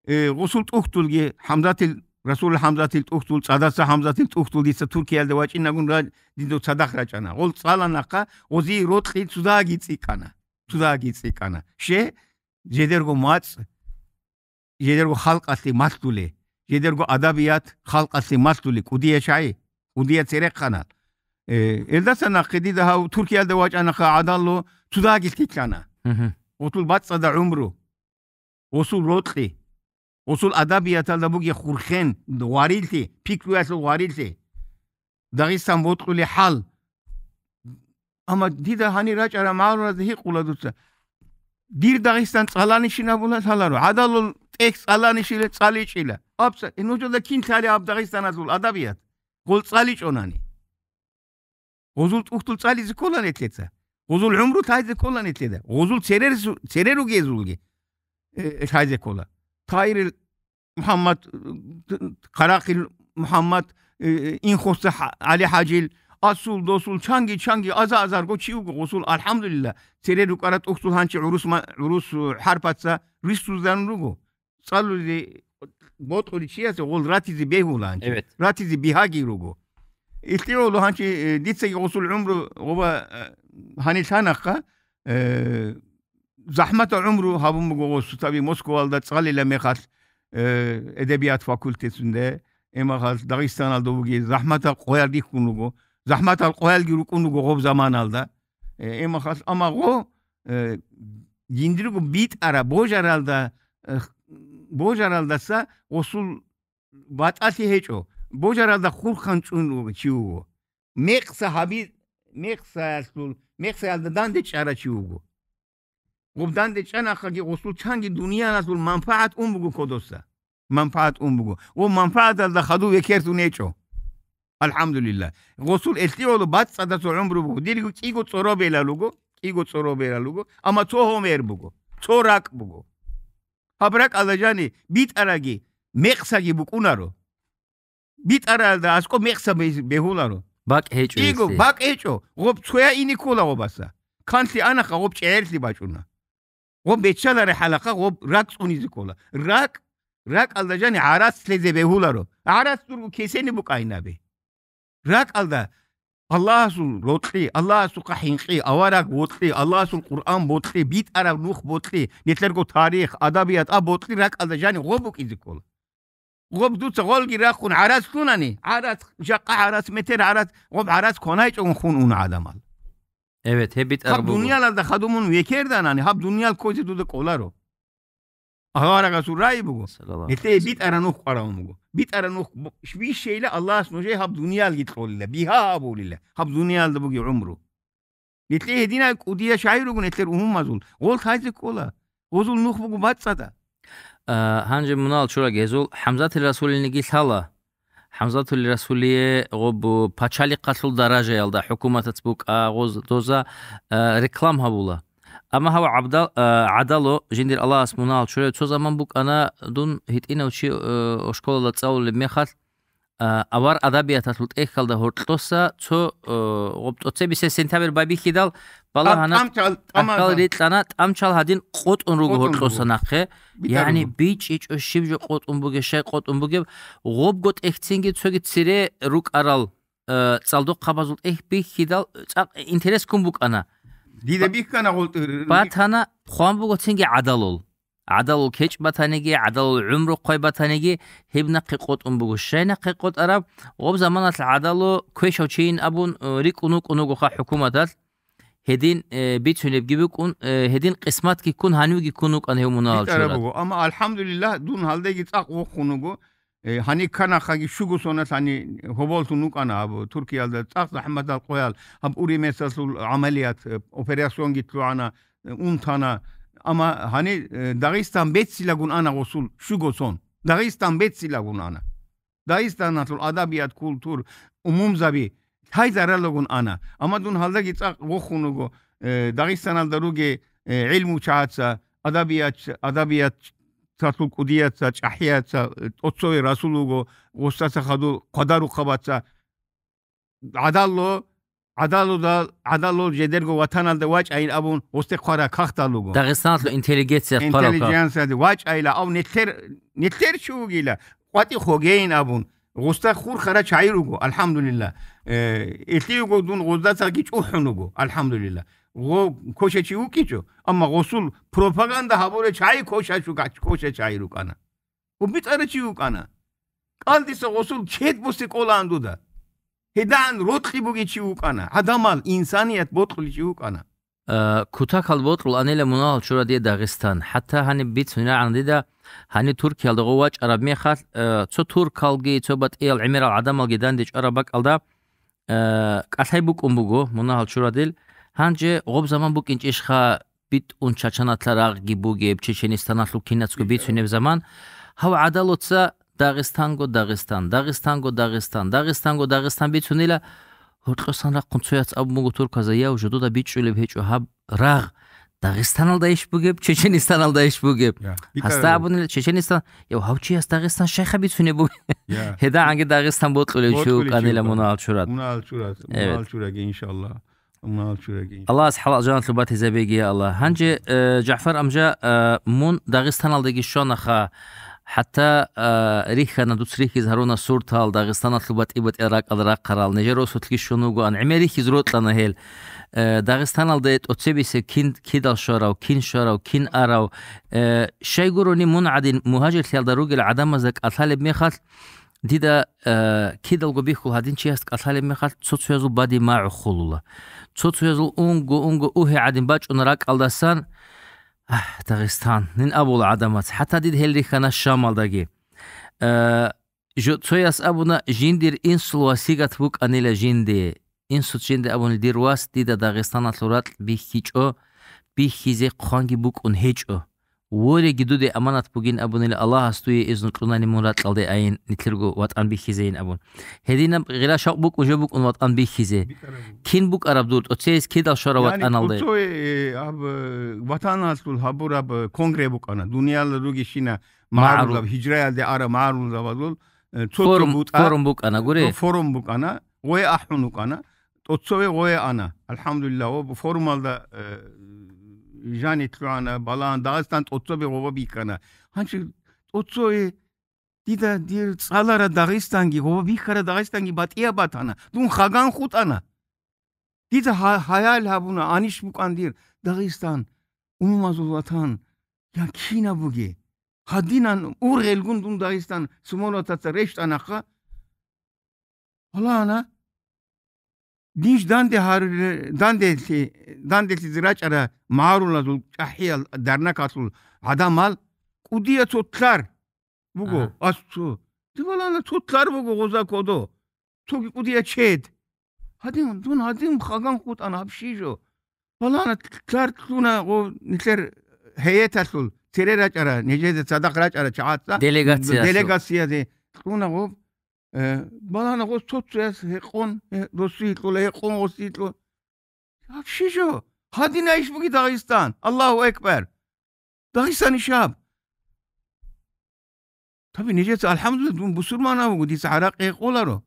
э, гъусул тӀухьдулги, ХӀамзатил, Расул ХӀамзатил тӀухьдул, ЦӀадаса ХӀамзатил тӀухьдул дица Туркиялда вачӀинагун ра-, дидо цадахъ рачӀана. Гъол цӀала нахъа гъозие рокьи цудаги цӀикӀкӀана. Цудаги цӀикӀкӀана. Ще, жедерго мацӀ, жедерго халкъалъе малъуле, жедерго адабият халкъалъе малъуле, кӀудия чагӀи, кӀудия церехъанал. Э, элдаса нахъе дида гьав Туркиялда вачӀанаха гӀадалло цудаги лъикӀлъана. Мгм. Гъутул бацӀцӀада гӀумру, гъусул рокьи, гъусул адабияталда бугеб хурхен, гъварилъи, пикруялъул гъварилъи, Дагъистан бокьулеб хӀал. Амма дида гьанир рачӀараб магӀлуматазда гьикъула дуца. Дир Дагъистан цӀаланищин абула лъаларо. ГӀадалул тӀехь цӀаланищила цӀаличӀила. Аб ца-, э, нужеда кин лъали аб Дагъистаналъул адабият? Гъол цӀаличӀонани. Гъозул тӀухьдул цӀализе ккола нилъеца. Гъозул гӀумру лъайзе ккола нилъеда. Гъозул церер-, церер ругезулги, э, лъайзе ккола. Таирил МухӀаммад, э, Къарахъил МухӀаммад, э, Инхоса ХӀа-, ГӀали ХӀажил, асул, досул, чанги, чанги, аза-азарго чи вуго гъусул, алхӀамдулилла, цере рукӀараб тӀухьдул гьанчи гӀурус ма-, гӀурус, э, хӀарпаца рисузарун руго. ЦӀалулел бокьулев чиясе гъол ратизе бегьула гьанчи. Эбет. Ратизе бигьаги руго. Илъигъуло гьанчи, э, дицаги гъусул гӀумру гъуба, э, гьанилъанахъа, э, захӀматаб гӀумру гьабун буго гъосу, таби Москвалда цӀалила мехалъ, э, эдебият факультетунде, эмагьалъ Дагъистаналда вуги захӀматаб къоял рихьун руго, захӀматал къоялги рукӀун руго гъоб заманалда. Э, эмагьалъ, амма гъо, э, жиндирго битӀара божаралда, э, божаралдаса гъосул батӀалъи гьечӀо, божаралда хурхъан чӀун чи вуго. Мекъса гьаби-, мекъсаялъул, мекъсаялда данде чӀара чи вуго. Гъуб данде чӀанахъаги гъусул чанги дуниялалъул манфагӀат ун буго кодоса. МанфагӀат ун буго. Ва манфагӀаталда хадув векертун гьечӀо. АлхӀамдулилла. Гъусул элъигӀоло бацӀцӀадасул гӀумру буго. Дирго кӀиго цӀоро белал руго, кӀиго цӀоро белал руго, амма цо гьомер буго, цо ракӀ буго. Гьаб ракӀалда жани битӀараги, мекъсаги букӀунаро. БитӀаралда аскӀоб мекъса бе-, бегьуларо. БакӀ гьечӀо Иго, гьесие. БакӀ гьечӀо. Гъоб цоя ине ккола гъобаса. Канлъи анаха гъоб чӀегӀерлъи бачӀуна. Гъоб беччаларе хӀалаха гъоб ракӀ цӀунизе ккола. РакӀ, ракӀалда жани гӀарац лъезе бегьуларо. ГӀарац дурго кесене букӀайнабе. РакӀалда Аллагьасул рокьи, Аллагьасухъа хӀинкъи, авараг вокьи, Аллагьасул Къуръан бокьи, битӀараб нух бокьи, нилъерго тарих, адабият а бокьи ракӀалда жани гъоб букӀизе ккола. Гъоб дуца гъолги рахъун гӀарац лъунани, гӀарац, жакъа гӀарац, метер гӀарац, гъоб гӀарац кванайчӀогун хун уна гӀадамал. Эвет, гьеб битӀараб Гьаб буго. Дуниялалда хадуб мун векерданани, гьаб дуниял ккозе дуда кӀоларо. Аварагасул рай буго. Саллаллаху Нилъее алейхи битӀара нух къварагӀун буго. БитӀара нух бу-, бищейила Аллагьас нужее гьаб дуниялги кьолила, бигьа гьабулила, гьаб дуниялда буги гӀумру. Нилъее гьединай кӀудиящ гӀай руго нилъер умумазул. Гъол тайзе ккола. Гъозул нух буго бацӀцӀада. А, гьанже мунагьал чураг гьезул ХӀамзатил Расулилниги лъала. ХӀамзатул Расулие гъоб пачалихъалъул даражаялда хӀукуматац букӀа гъоз доза, а, реклам гьабула. Амма гьав гӀабдал-, а, гӀадало жиндир Аллагьас мунагьал чурай цо заман букӀана дун гьитӀинав чи, а, школалда цӀалулеб мехалъ, а, авар адабияталъул тӀехьалда гьоркьоса цо, а, гъоб тӀоцебисе сентябрь байбихьидал, балагьана, тӀам-, тӀамчал, тӀамал ахӀал рикьана, тӀамчал гьадин къотӀун руго къотӀун гьоркьоса руго. Нахъе. БитӀа ЯгӀни руго. БичӀичӀо щиб жо къотӀун бугеб, щай къотӀун бугеб, гъобго тӀехьцинги цоги цере рукӀарал, э, цӀалдохъабазул тӀехь бихьидал, цӀакъ интерес ккун букӀана. Дида Ба-, бихьана гъол-, батана, хъван буго цинги гӀадалул. ГӀадалул кечӀ батаниги, гӀадалул гӀумру хъвай батаниги, гьеб нахъе къотӀун буго. Щай нахъе къотӀараб? Гъоб заманалъ гӀадалу квешав чийин абун, э, рикӀкӀун вукӀун вугоха хӀукуматалъ. Гьедин, э, бицунебги букӀун, э, гьедин къисматги ккун, гьанивги ккун вукӀана гьев мунагьал БитӀараб чурат. Буго. Амма, алхӀамдулиллагь, дун гьалдеги цӀакъ вохун вуго. Э, гьаниб ккана хъаги щуго соналъ гьаниб гьоболлъун вукӀана гьаб Туркиялда цӀакъ захӀматал къоял, гьаб уремесалъул гӀамалият, э, операционги лъугӀана, э, унтана. Амма гьаниб, э, Дагъистан беццилагун ана гъосул щуго сон. Дагъистан беццилагун ана. Дагъистаналъул адабият, культур, умумзаби лъай заралагун ана. Амма дун гьалдаги цӀакъ вохун вуго, э, Дагъистаналда руге, э, гӀилму чагӀаца, адабият-, адабияталъул кӀудияца, чӀахӀияца, э, тӀоцове расул вуго, гъосдаса хадур хъвадарухъабаца. ГӀадалло, гӀадаллудал, гӀадаллул жедерго ватаналда вачӀайин абун, гъосде хъвара кагътал руго. Дагъистаналъул интеллигенция хъварал кагъ. Интеллигенцияде вачӀайила, ав нилъер, нилъер чи вугила, къватӀи хогейин абун, гъусда хурхара чагӀи руго, алхӀамдулилла. Э, илъиего дун гъуздацаги чӀухӀун вуго, алхӀамдулилла. Гъо-, кошачи вукӀичӀо, амма гъусул пропаганда гьабуре чагӀи кошачу-, кошачагӀи рукӀана. ГъубитӀара чи вукӀана. КӀалдиса гъусул чед бусе кӀолаан дуда. Гьедан рокьи буги чи вукӀана. ГӀадамал, инсаният бокьули чи вукӀана. Э, кутакал бокьул анила мунагьал чура дие Дагъистан. ХӀатта гьаниб бицунилан дида, гьаниб Туркиялда гъов вачӀараб мехалъ, э, цо туркалги, цо батӀиял гӀемерал гӀадамалги данде чӀвараб бакӀалда, э, кӀалъай букӀун буго мунагьал чурадил. Гьанже гъоб заман букӀинчӀищха битӀун Чачанатла рагъги бугеб, Чеченистаналъул кинацго бицунеб заман? Гьав гӀадалуца Дагъистанго Дагъистан, Дагъистанго Дагъистан, Дагъистанго Дагъистан бицунила, гьоркьосан рахъун цояц абун буго турказда: «Яв, жодода бичӀчӀулеб гьечӀо гьаб рагъ, Дагъистаналда иш бугеб, Чеченистаналда иш бугеб?» Я, битӀараб Гьасда буго. Абунила Чеченистан, яв, гьав чияс Дагъистан щайха бицунеб бугеб? Я. ГьедагӀанги Дагъистан бокьулев чи Бокьулев чи вукӀанила вукӀана. Мунагьал чурат. Мунагьал чурат, Э, мунагьал чураги, иншаллагь. Мунагьал чураги. Аллагьас хӀалал жаналъуб батизабеги, я Аллагь. Гьанже, э, ЖагӀфар амжа, э, мун Дагъистаналдаги щванаха, хӀатта, э, рихьана дуц рихьиз гьаруна суртал, Дагъистаналъул батӀи-батӀиял ракӀал рахъарал, нижер росулъги щун вугоан, гӀемер рихьиз рокьана гьел. Э, Дагъистаналда тӀоцебисе кин, кидал щварав, кин щварав, кин арав, э, щайгурони мун гӀадин мугьажирлъиялда ругел гӀадамазда кӀалъалеб мехалъ, дида, э, кидалго бихьул гьадин чиясда кӀалъалеб мехалъ, цо-цоязул бадиб магӀу холула. Цо-цоязул унго-унго угьи гӀадин бачӀуна ракӀалдасан, «Агь, Дагъистан», нин абула гӀадамац. ХӀатта дида гьел рихьана Шамалдаги. Э, жо-, цояс абуна, жиндир инсул васигат букӀанила жинде. Инсуц жинде абуни: «Дир вас, дида Дагъистаналъул ракь бихьичӀо, бихьизе хъванги букӀун гьечӀо. Вореги дуде аманат бугин», абунила, «Аллагьас дуе изну кьунани мун ракьалде айин, нилъерго ватӀан бихьизейин», абун. Гьединаб гъира шавкъ букӀун жо букӀун ватӀан бихьизе. БитӀараб буго. Кин букӀараб дур, тӀоцеяс кидал щварав Яни ватӀаналде? ТӀоцеве, э, аб, э, ватаналъул гьабураб, э, конгре букӀана. Дунияла ругищина МагӀру-, магӀрулаб, гьижраялде араб магӀрулабазул, э, цо-цо Форум, бутӀа, форум букӀана, гури? Цо форум букӀана, гъое ахӀун вукӀана, тӀоцеве гъое ана. АлхӀамдулиллагь, ва форумалда, э, жаниб лъугӀана, балагьун, Дагъистан тӀоцебе гъоба бихьана. Гьанчи тӀоцеве дида дир цӀалара Дагъистанги, гъоба бихьара Дагъистанги батӀияб батана, дун хаган хутӀана. Дида гьа-, гьаял гьабуна, анищ букӀан дир Дагъистан, умумазул ватан, я кинаб бугеб? Гьадинан ургъелгун дун Дагъистан сумолатаца рещтӀанахъа. Валлагьана, диж данде гьарулел-, данделъи-, данделъизе рачӀара магӀарулазул чӀахӀиял дарнакалъул гӀадамал, кӀудия цо лъар буго, Ага. ас цо. Дибалана цо лъар буго гъоза кодо. Цоги кӀудия чед. Гьадин, дун гьадин хаган хутӀана гьаб щижо. Балана лъар лъуна гъо нилъер гьееталъул цере рачӀара, нижеда цадахъ рачӀара чагӀаца. Делегациясул. Делегацияде лъуна гъо. Э, балана гъо цо-цояс гьекъон, э, росийлъула, гьекъон гъосийлъу. Гьаб щижо? Гьадина иш буги Дагъистан. Аллагьу акбар. Дагъистан ишаб? Таби нижеца, алхӀамдулилла, дун бусурманав вуго, дица гӀаракъи гьекъоларо.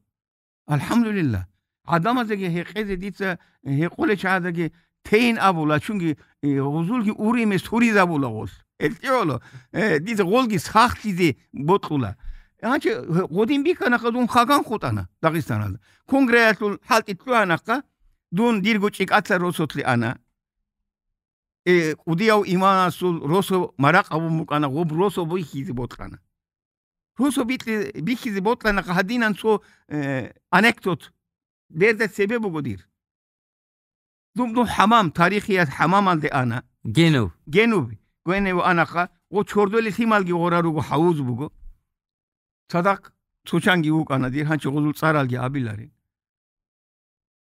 АлхӀамдулилла. ГӀадамазеги гьекъезе дица гьекъолей чагӀадаги тейин абула, чунги, э, гъузулги уримес гьуризабула гъос. ГьелтӀигӀоло, э, дица гъолги сахлъизе бокьула. Гьанчи гъодин бихьанаха дун хаган хутӀана Дагъистаналда. Конгреялъул хӀалтӀи лъугьанаха, дун дирго чӀикӀалъа росулъе ана. Э, кӀудияв имамасул росо маракъ гьабун букӀана, гъоб росо бихьизе бокьана. Росо бикьи-, бихьизе бокьана гьадинан цо, э, анекдот. Берда цебе буго дир. Дум-дум хӀамам, тарихият хӀамамалде ана. Генув. Генув. Генув анаха, гъо чордоли лъималги гъора руго, хӀавуз буго. Цадахъ цо чанги вукӀана дир, гьанчи гъузул цӀаралги абиларин.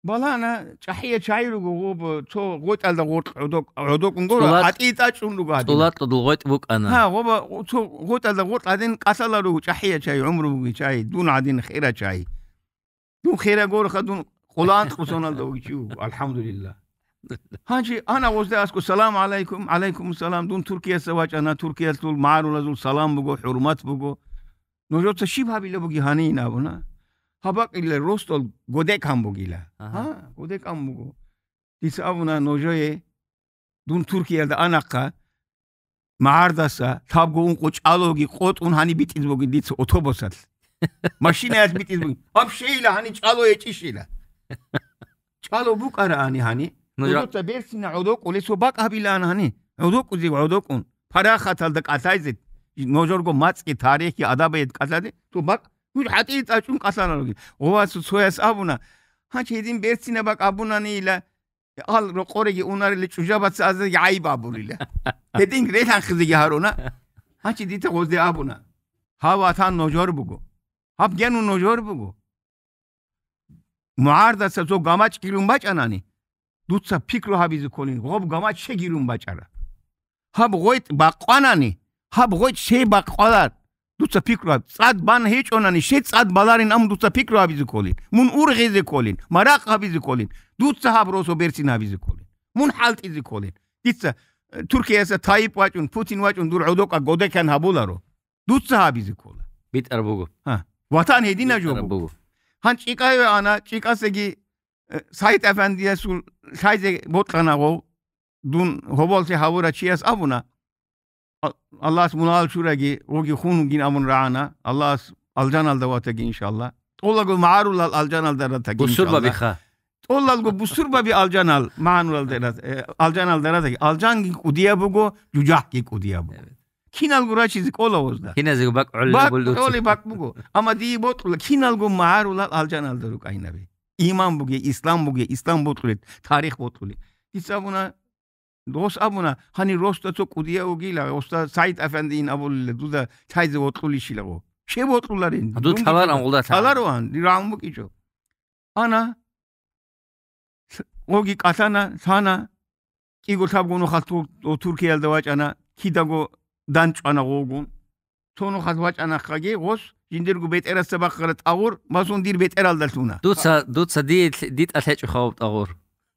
Балана, чӀахӀия чай руго, гъоб, цо гъотӀалда гъоркь гӀодок-, гӀодокӀун гуро, ЦӀулатӀ-, гьатӀи тӀачӀун руго гьадин. ЦӀулатӀ дул гъотӀ букӀана. Гьа, гъоба, цо гъотӀалда гъоркь гьадин кӀалъала руго, чӀахӀия чай, гӀумру буги чай, дун гьадин хера чай. Дун хера гороха, дун къулан къусоналда вугичи вуго, алхӀамдулилла. Гьанчи ана гъозда аску, салам гӀалайкум, гӀалайкум салам, дун Туркияса вачӀана, Туркиялъул магӀарулазул салам буго, хӀурмат буго. Нужеца щиб гьабила буги гьанин абуна. Гьаб бакӀила росдал годекан бугила. Ага. Гьа, годекан буго. Дица абуна нужее, дун Туркиялда анахъа, магӀардаса лъабго ункъо чӀалоги къотӀун гьани битӀиз бугин дица автобусалъ. Машинаялъ битӀиз бугин. Гьаб щейила гьани чӀало гьечӀищила. ЧӀало букӀараани гьани. Ну, жа- Нужеца берцина гӀодокӀулесо бакӀ гьабилаан гьани. ГӀодокӀузе гӀодокӀун. Парахаталда кӀалъайзе. Нужерго мацӀги тарихги адабаед кӀалъаде. Цо бакӀ. Гьуж гьатӀи тӀачӀун кӀалъаналуги. Гъовасу цояс абуна. Гьанчи гьедин берцина бакӀ абунанила. Ал рокъореги унарила чӀужабаца азаги гӀайиб абурила. Гьедин релъанхъизеги гьаруна. Гьанчи дита гъозде абуна. Гьав ватан нужер буго. Гьаб генун нужер буго. МугӀардаца цо гамачӀ гирун бачӀанани, дуца пикру гьабизе кколин, гъоб гамачӀ щай гирун бачӀара. Гьаб гъветӀ бакъванани, гьаб гъветӀ щай бакъвалар, дуца пикру гьаб. ЦӀад бан гьечӀонани, щай цӀад баларин, амма дуца пикру гьабизе кколин. Мун ургъизе кколин, маракъ гьабизе кколин. Дуца гьаб росо берцин гьабизе кколин. Мун хӀалтӀизе кколин. Дица, э, Туркияса Тайип вачӀун, Путин вачӀун дур гӀодокӀа годекан гьабуларо. Дуца гьабизе ккола. БитӀар буго. Гьа. Ватан гьедина жо БитӀар буго. буго. Гьан чӀикӀаве ана, чӀикӀасаги, э, Саид Афандиясул лъайзе бокьана гъов, дун гьоболлъи гьавура чияс абуна, А-, Аллагьас мунагьал чураги, гъоги хун вугин абун рагӀана, Аллагьас алжаналда ватаги, иншалла. ТӀолалго магӀарулал алжаналда ратаги, Бусурба иншалла. биха. ТӀолалго бусурбаби алжанал магӀарулалда рат-, э, алжаналда ратаги. Алжанги кӀудияб буго, жужахӀги кӀудияб буго. Эбет. Киналго рачизе кӀола гъозда. Киназего бакӀ гӀолеб Бакъ буго. гӀолеб бакӀ буго. Амма дие бокьула, киналго магӀарулал алжаналда рукӀайнаби. Иман буге, ислам буге, ислам бокьулеб, тарих бокьулеб. Дица абуна, дос абуна, гьанир росда цо кӀудияв вугила, росда Саид Афандиин абулила, дуда лъайзе вокьулищилаго. Че вокьуларин? Дуца Дунги лъаларан гъулда лъала. Лъаларуан, рагӀун букӀичӀо. Ана, Гъоги кӀалъана, лъана, кӀиго-лъабго нухалъ ту-, ту-, Туркиялда вачӀана, кидаго данчӀвана гъогун. Цо нухалъ вачӀанахъаги гъос, жиндирго бетӀерасда бахъараб тӀагъур, масун дир бетӀералда лъуна. Дуца, дуца дие лъ-, дитӀа лъечӀо хаваб тӀагъур.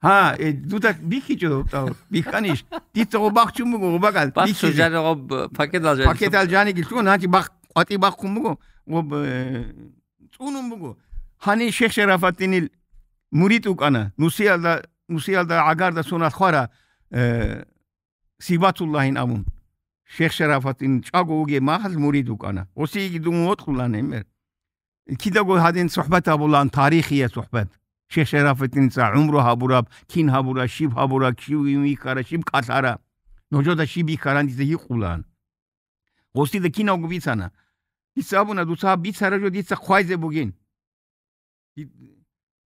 Гьа, э, дуда бихьичӀо гьаб тӀагъур. Бихьанищ? Дица гъо бахчун буго, гъо бакӀал. Бахчун бихьизе. Жани гъо б-, пакетал жаниги. Пакетал жаниги лъугьун, гьанчи бах-, къватӀи бахъун буго, гъо б-, э, цӀунун буго. Гьанив Шейх Шарафатдинил мурид вукӀана. Нусиялда, Нусиялда гӀагарда сонал хвара, э, Сибатуллагьин абун. Шейх Шарафатдин чӀаго вугеб махалъ мурид вукӀана. Гъосиеги дун вокьулан гьемер. Кидаго гьадин сухӀбат гьабулан, тарихияб сухӀбат. Шейх Шарафатдиница гӀумру гьабураб, кин гьабураб, щиб гьабураб, щив вихьараб, щиб кӀалъараб. Нужеда щиб бихьаран дица гьикъулан. Гъосида кинавго бицана. Дица абуна, дуца гьаб бицараб жо дица хъвайзе бугин.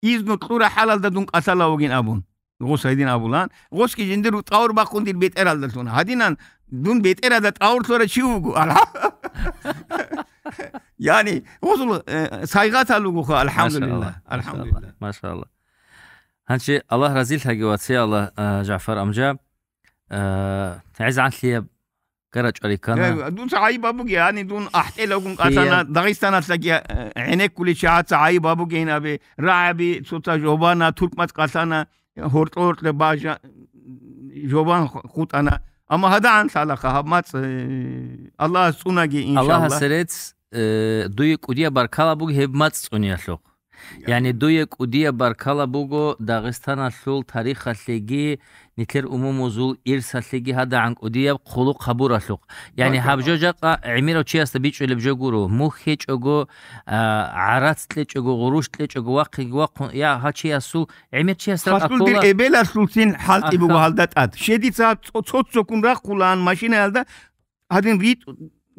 Изну кьура хӀалалда дун кӀалъала вугин абун. Гъос гьедин абулан. Гъосги жиндир тӀавур бахъун дир бетӀералда лъуна. Гьадинан дун бетӀерада тӀавур лъура чи вуго? Алла-, яни, гъосул, э, сайгъатал ругоха, алхӀамдулилла. Машалла, машалла, алхӀамдулилла. Машалла. Гьанчи Аллагь разилъаги ваци, Аллагь, а, Жафар амжа, а, гӀезанлъияб гарачӀвариккана. Э, дуца гӀайиб абуге, гьани дун ахӀтӀелагун кӀалъана, Дагъистаналъаги, э, гӀенеккуличи гьаца гӀайиб абугейин абе, рагӀаби цоца жобана, туркмац кӀалъана, гьоркьо-гьоркье бажа-, жобан хутӀана. Амма гьадагӀан лъалаха гьаб мацӀ, э, Аллагьас цӀунаги, иншаллагь. Аллагьас рецц, э, дуе кӀудияб баркала буго гьеб мацӀ цӀуниялъухъ. Яни дуе кӀудияб баркала буго Дагъистаналъул тарихалъеги, нилъер умумузул ирсалъеги гьадагӀан кӀудияб хъулухъ гьабуралъухъ. Яни гьаб жо жакъа гӀемерав чиясда бичӀчӀулеб жо гуро, мухь гьечӀого, а, гӀарац кьечӀого, гъурущ кьечӀого, вахъиги вахъун, я гьа чиясул гӀемер чиясда Хасул дир акула. Эбелалъулцин хӀалтӀи буго гьалда тӀад. Щедица цо-, цо-цокун рахъулаан машинаялда, гьадин ритӀ-,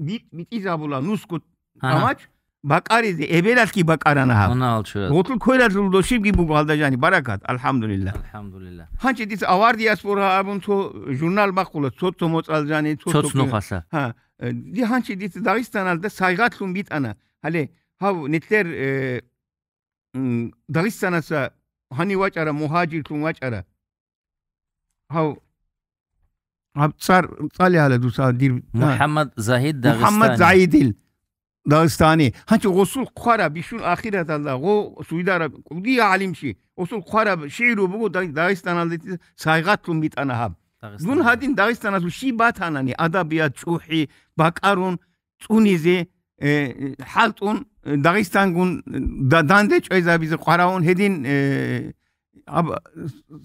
битӀ-, битӀизабула нусго Ага. гьамач, бакӀаризе, эбелалъги бакӀарана гьаб. Мунагьал чураз. Гъутул квералъул дошибги буго гьалда жани, баракат, алхӀамдулилла. АлхӀамдулилла. Гьанчи дица авар диаспора абун цо журнал бахъула, цо-цо моцӀал жани, цо-, цо-цо нухалъа. Гьа, э, ди гьанчи дица Дагъистаналда сайгъатлъун битӀана. Гьале, гьав нилъер, э, м, Дагъистанаса гьанив вачӀара, мугьажирлъун вачӀара. Гьав, гьаб цӀар, цӀали гьала дуца дир, а. МухӀаммад Загьид МухӀаммад Дагъистани. Загьидил Дагъистани. Гьанчи гъосул хъвараб бищун ахираталда гъо суйдараб кӀудия гӀалимчи. Гъосул хъвараб шигӀру буго Даг-, Дагъистаналде сайгъатлъун битӀана гьаб. Дагъистан. Дун гьадин Дагъистаналъул щиб батанани, адабият, чӀухӀи, бакӀарун, цӀунизе, э, хӀалтӀун, э, Дагъистангун, э, да-, данде чӀвайзабизе къваравун гьедин, э, аб-,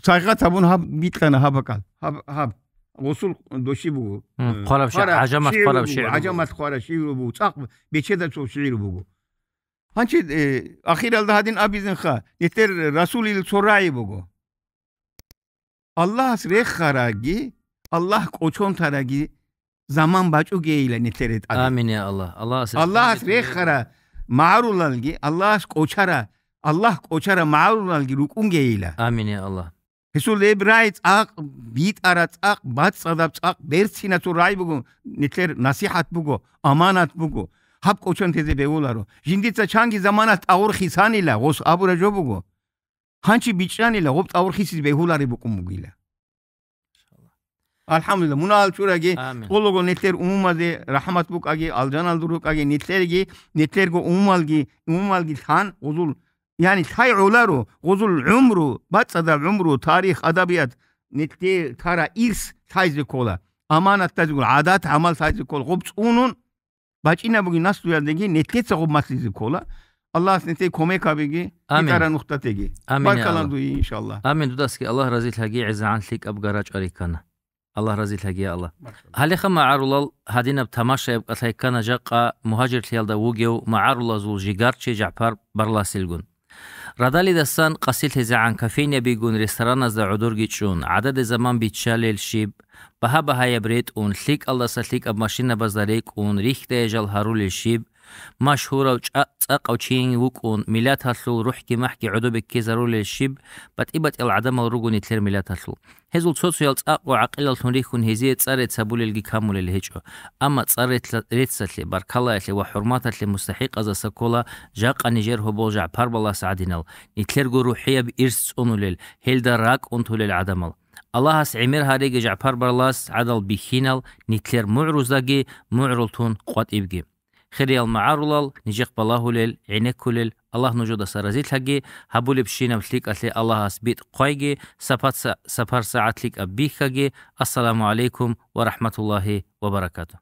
сайгъат гьабун гьаб бикьана гьаб бакӀал. Гьаб, гьаб. Гъусул доши буго. М, Э, хъвараб ши-, хъвара-, гӀажамат шигӀру хъвараб буго, шигӀру буго. гӀажамат хъвара шигӀру буго. ЦӀакъ бечеда цо шигӀру буго. Гьанчи, э, ахиралда гьадин абизинха, нилъер Расулил цо рагӀи буго. Аллагьас рехараги, Аллагь кӀочон тараги заман бачӀугейила нилъер гьетӀаде. Амин, я Аллагь. Аллагьас Аллагьас рехараги, рехара магӀарулалги, Аллагьас кӀочара, Аллагь кӀочара магӀарулалги рукӀунгейила. Амин, я Аллагь. Гьесул гьеб рагӀи цӀакъ битӀара, цӀакъ бацӀцӀадаб, цӀакъ берцинасул рагӀи буго, нилъер насихӀат буго, аманат буго. Гьаб кӀочон тезе бегьуларо. Жиндица чанги заманалъ тӀагъур хисанила, гъос абура жо буго. Гьанчи бичӀчӀанила, гъоб тӀагъур хисиз бегьулареб букӀун бугила. АлхӀамдулилла, мунагьал чураги, Амин. Къолого нилъер умумазе рахӀмат букӀаги, алжаналда рукӀаги, нилъерги, нилъерго умумалги, умумалги лъан гъузул, яни лъай гӀоларо, гъузул гӀумру, бацӀцӀадаб гӀумру, тарих, адабият, нилъе тара ирс лъайзе ккола, аманатдазе ккола, гӀадат-гӀамал лъайзе ккола, гъоб цӀунун, бачӀинабуги наслуялдеги нилъеца гъуб маслизе ккола. Аллагьас нилъее кумек гьабеги, Амин. БитӀараб нухтатеги. Амин, я Баркалла Аллагь. дуе, иншаллагь. Амин, дудасги Аллагь разилъаги, гӀезегӀан лъикӀаб гарачӀвариккана. Аллагь разилъаги, я Аллагь. Баркалла. Гьалеха магӀарулал гьадинаб тамашаяб кӀалъай ккана жакъа мугьажирлъиялда вугев магӀарулазул жигарчи ЖагӀпар Барласилгун. Радалидасан къасилъизегӀан кофейнабигун рестораназда гӀодорги чӀун, гӀадада заман биччалел щиб, багьа-багьаяб ретӀун, лъикӀалдаса лъикӀаб машинабазда рекӀун, рихьдая жал гьарулел щиб, машгьурав чӀа-, цӀакъав чийин вукӀун, миллаталъул рухӀги-махӀги гӀодобе ккезарулел щиб, батӀи-батӀиял гӀадамал руго нилъер миллаталъул. Гьезул цо-цоял цӀакъго гӀакъилаллъун рихьун гьезие цӀар рецц гьабулелги камулел гьечӀо. Амма цӀар рецла-, реццалъе, баркаллаялъе ва хӀурматалъе мустахӀикъазаса ккола жакъа нижер гьобол ЖагӀпар Балас гӀадинал, нилъерго рухӀияб ирс цӀунулел, гьелда ракӀ унтулел гӀадамал. Аллагьас гӀемер гьареги ЖагӀпар Балас гӀадал бихьинал, нилъер мугӀруздаги мугӀрултун къватӀибги. Хириял магӀарулал, нижехъ балагьулел, гӀенеккулел, Аллагь нужедаса разилъаги, гьабулебщинаб лъикӀалъе Аллагьас битӀ хъвайги, сапат-, сапар-сагӀат лъикӀаб бихьаги. Ассаламу гӀалайкум ва рахӀматуллагьи ва баракатугь.